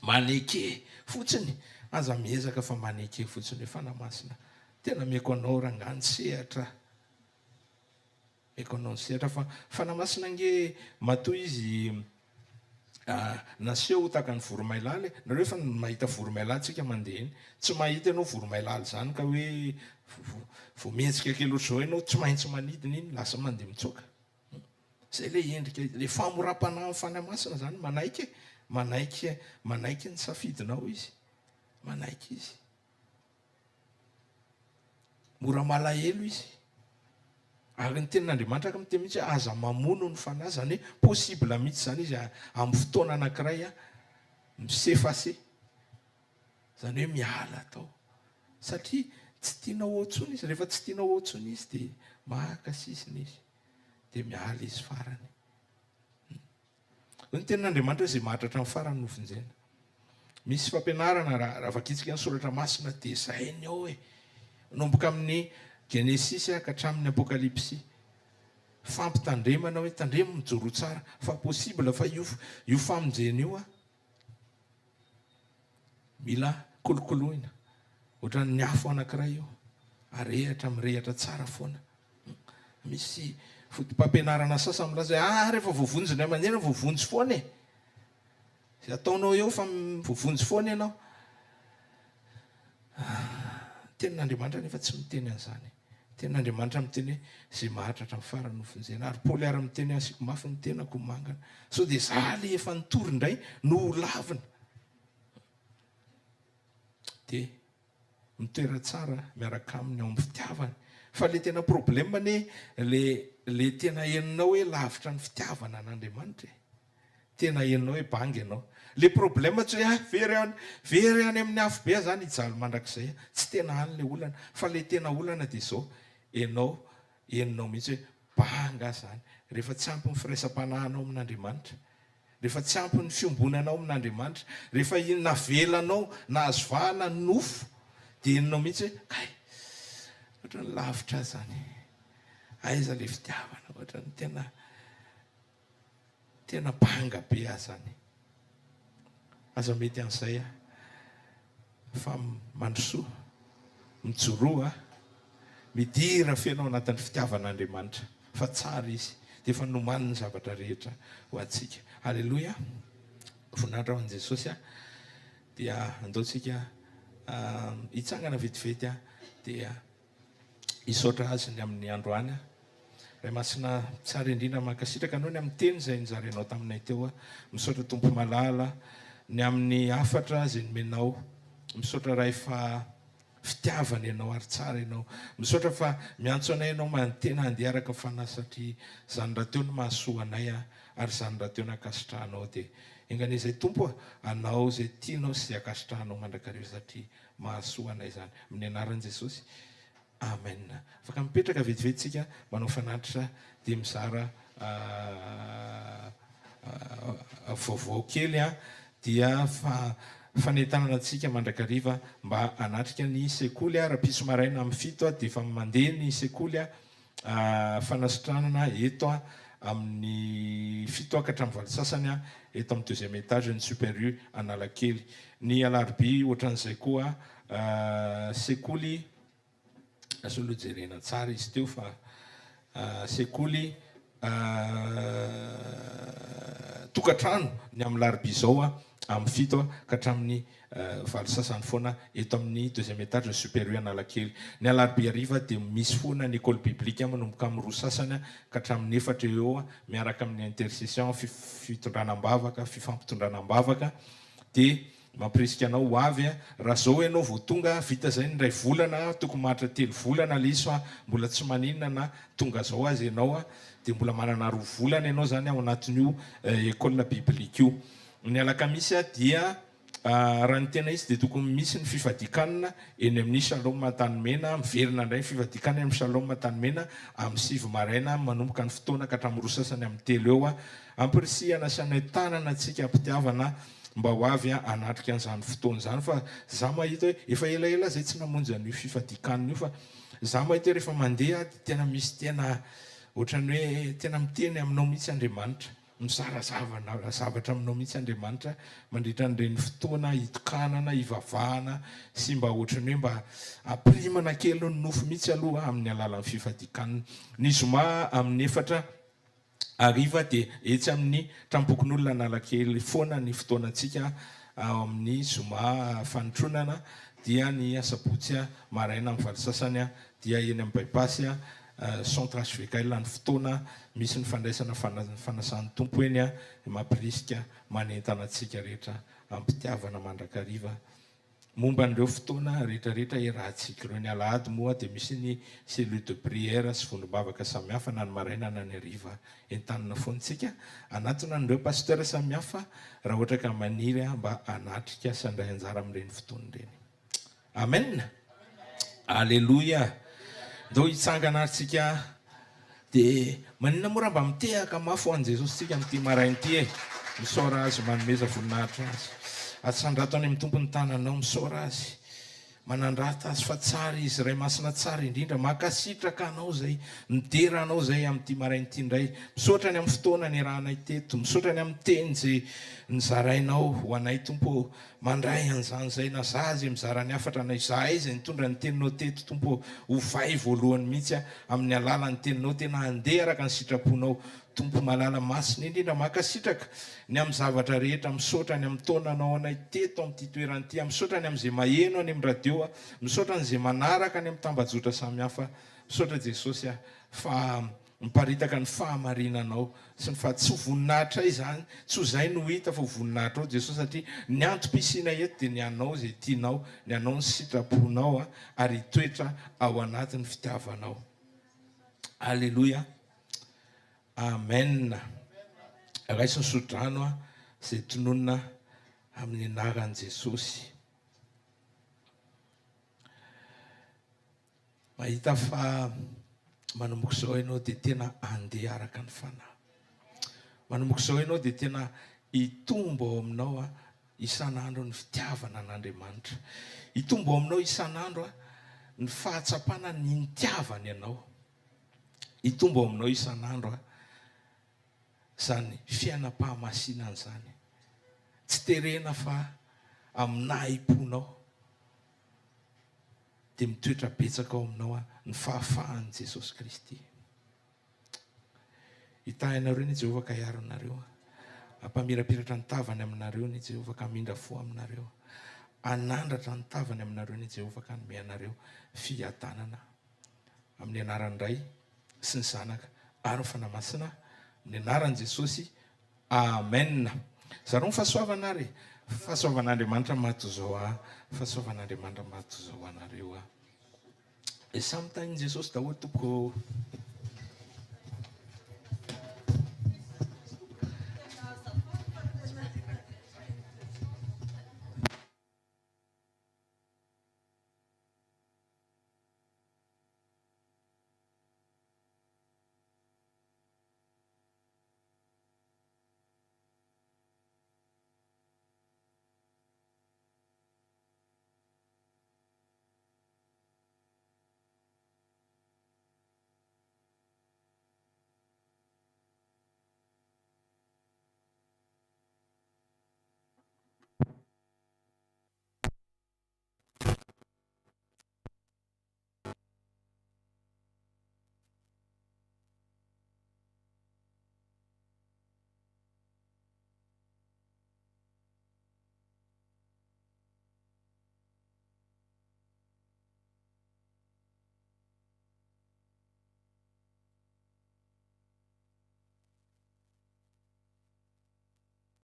Maneke fotsiny, aza miezaka fa maneke fotsiny hoe Fanahy Masina, tena ameko anao rangahy ny sehatra. Ameko anao ny sehatra fa Fanahy Masina ange matoa izy naseho ho tahaka ny voromailala e. Nareo efa mahita voromailala tsika mandeha eny. Tsy mahita ianao voromailala izany ka hoe vao mihetsika kely ohatr'izao ianao tsy maintsy manidina iny, lasa mandeha mitsoaka. Izay ilay endrika, ilay famoram-panahin'ny Fanahy Masina izany, manaiky e, manaiky, manaiky ny safidinao izy, manaiky izy. Mora malahelo izy. Ary ny tenin'Andriamanitra ary miteny mihitsy hoe aza mamono ny fanahy, izany hoe possible mihitsy izany izy amin'ny fotoana anankiray mi-s'effacer. Izany hoe miala tao. Satria tsy tianao ao intsony izy, rehefa tsy tianao ao intsony izy dia maka sisiny izy, dia miala izy farany. Hoy ny tenin'Andriamanitra hoe izay maharitra hatramin'ny farany no vonjena. Misy fampianarana raha raha vakintsika ny soratra masina dia izay ny ao e. Manomboka amin'ny Genesisy ka hatramin'ny Apokalypsy. Fampitandremana hoe tandremo mijoroa tsara fa possible fa io io famonjena io a mila kolokoloina. Ohatran'ny afo anankiray io arehitra mirehitra tsara foana. Misy fotopampianarana sasany milaza hoe ah rehefa voavonjy ny ray aman-dreny voavonjy foana e! Izay ataonao eo fa voavonjy foana ianao. Ny tenin'Andriamanitra anefa tsy miteny an'izany. Ny tenin'Andriamanitra miteny hoe izay maharitra hatramin'ny farany no vonjena. Ary Paoly ary miteny hoe asiako mafy ny tenako ho mangana. Sao dia za le efa nitory indray no ho lavina. Dia mitoera tsara miaraka aminy ao amin'ny fitiavany. Fa le tena problème anie le le tena henonao hoe lavitra ny fitiavana an'Andriamanitra e. Tena henonao hoe banga ianao. Le problème tsy hoe ah very any very any amin'ny afobe aho zany hijaly mandrakizay aho. Tsy tena any le olana. Fa le tena olana dia izao, ianao henonao mihitsy hoe banga aho zany. Rehefa tsy ampy ny firaisam-panahinao amin'Andriamanitra. Rehefa tsy ampy ny fiombonanao amin'Andriamanitra, rehefa iny navelanao nahazo vahana ny nofo, dia henonao mihitsy hoe, kay, ohatran'ny lavitra ahy izany, aiza ilay fitiavana, ohatran'ny tena, tena banga be aho izany. Aza mety an'izay aho, fa mandrosoa, mijoroa, midira feno ao anatin'ny fitiavan'Andriamanitra, fa tsara Izy, dia efa nomaniny ny zavatra rehetra ho antsika. Aleloia! Voninahitra ho an'i Jesosy. Dia andao tsika hitsangana vetivety dia Hisaotra Azy ny amin'ny androany aho. Ray Masina tsara indrindra, mankasitraka Anao ny amin'ny teny izay nozarainao taminay teo aho. Misaotra Tompo malala ny amin'ny hafatra izay nomenao. Misaotra Ray fa fitiavana Ianao ary tsara Ianao. Misaotra fa miantso anay Ianao mba tena handeha araka ny Fanahy satria izany rahateo no mahasoa anay ary izany rahateo no ankasitrahanao dia enga anie izay Tompo a, Anao izay tianao sy izay ankasitrahanao mandrakariva satria Mahasoa anay izany. Amin'ny anaran'i Jesosy. Amen. Afaka mipetraka vetivety tsika manao fanatitra dia mizara vaovao kely an, dia fanentanana antsika mandrakariva mba hanatrika ny sekoly rahampitso maraina amin'ny 7 dia efa mandeha ny sekoly Fanasitranana eto amin'ny 7 ka hatramin'ny 8 sasany eto amin'ny deuxième étage ny Super U Analakely. Ny alarobia ohatran'izay koa sekoly, asao aloha jerena tsara izy teo fa sekoly tokantrano ny amin'ny alarobia izao amin'ny 7 ka hatramin'ny 8 sasany foana eto amin'ny deuxième étage ny Super U Analakely. Ny alarobia hariva dia misy foana ny école biblique manomboka amin'ny 2 sasany ka hatramin'ny 4 eo eo miaraka amin'ny intercession, fitondrana am-bavaka, fifampitondrana am-bavaka dia mampirisika anao ho avy. Raha zao ianao vao tonga, vita izay ny iray volana, tokony maharitra telo volana ilay izy fa mbola tsy maninona na tonga zao aza ianao dia mbola manana 2 volana ianao izany ao anatin'io école biblique io. Ny alakamisy dia. Raha ny tena izy dia tokony misy ny fifadian-kanina eny amin'ny Shalom Antanimena, miverina indray ny fifadian-kanina eny amin'ny Shalom Antanimena amin'ny 9 maraina manomboka ny fotoana ka hatramin'ny roa sasany amin'ny telo eo. Ampirisihana sy anentanana antsika am-pitiavana mba ho avy hanatrika an'izany fotoana izany fa za mahita hoe efa elaela aho zay tsy namonjy an'io fifadian-kanina io fa za mahita hoe rehefa mandeha aho dia tena misy tena ohatran'ny hoe tena miteny aminao mihitsy Andriamanitra. Mizara zavana zavatra aminao mihitsy Andriamanitra mandritra an'ireny fotoana hitokanana, hivavahana sy mba ohatran'ny hoe mba ampirimana kely ny nofo mihitsy aloha amin'ny alalan'ny fifadian-kanina. Ny zoma amin'ny efatra hariva dia etsy amin'ny tranompokonolona Analakely foana ny fotoanantsika ao amin'ny zoma fanotronana dia ny asabotsy maraina amin'ny valo sasany dia eny amin'ny By-pass Centre HVKL ny fotoana misy ny fandraisana fanasan'ny Tompo eny dia mampirisika manentana antsika rehetra am-pitiavana mandrakariva momba an'ireo fotoana rehetra rehetra iarahantsika ireo. Ny alahady moa dia misy ny cellule de prière sy vondrom-bavaka samihafa na ny maraina na ny hariva. Entanina foana isika hanatona an'ireo pasteur samihafa raha ohatra ka maniry mba hanatrika sy handray anjara amin'ireny fotoana ireny. Amen! Aleloia! Ndao hitsangana ary tsika dia maninona moa raha mba mitehaka mafy ho an'i Jesosy tsika amin'ity maraina ity e! Misaora Azy, manomeza voninahitra Azy. Atsandrato any amin'ny Tompo ny tananao, misaora Azy. Manandrata Azy fa tsara Izy, Ray Masina tsara indrindra. Mankasitraka Anao izay, midera Anao izay amin'ity maraina ity indray. Misaotra ny amin'ny fotoana niarahanay teto, misaotra ny amin'ny teny izay nizarainao ho anay Tompo ô. Mandray an'izany izay na za izay mizara ny hafatra na izahay izay nitondra ny teninao teto Tompo ô, ovay voalohany mihitsy aho amin'ny alalan'ny teninao tena handeha araka ny sitraponao Tompo malala masina indrindra mankasitraka ny amin'ny zavatra rehetra misaotra ny amin'ny taonanao anay teto amin'ity toerana ity misaotra ny amin'izay maheno any amin'ny radio misaotra an'izay manaraka any amin'ny tambajotra samihafa misaotra Jesosy a fa Miparitaka ny fahamarinanao sy ny faha tsy ho voninahitray izany, tsy ho izay no hita fa ho voninahitrao Jesosy satria ny antom-pisiana eto dia ny hanao izay tianao, ny hanao ny sitraponao ary hitoetra ao anatin'ny fitiavanao. Aleloia. Amen. Raiso ny sodrano izay tononina amin'ny anaran'i Jesosy. Mahita fa manomboka izao ianao dia tena handeha araka ny Fanahy. Manomboka izao ianao dia tena hitombo ao aminao isan'andro ny fitiavana an'Andriamanitra. Hitombo ao aminao isan'andro ny fahatsapana ny nitiavany anao. Hitombo ao aminao isan'andro izany fiainam-pahamasinana izany. Tsy terena fa amin'ny nahim-ponao. dia mitoetra betsaka ao aminao ny fahafahan'i Jesosy Kristy. Hitahy anareo anie Jehovah ka hiaro anareo. Hampamirapiratra ny tavany aminareo anie Jehovah ka hamindra fo aminareo. Hanandratra ny tavany aminareo anie Jehovah ka hanome anareo fiadanana. Amin'ny anaran'ny Ray sy ny Zanaka ary ny Fanahy Masina, amin'ny anaran'i Jesosy, Amen! Zarao ny fahasoavana ary e! Fahasoavan'Andriamanitra mahatozao ahy, fahasoavan'Andriamanitra mahatozao anareo aho. Samy tahin'i Jesosy daholo tompoko ô!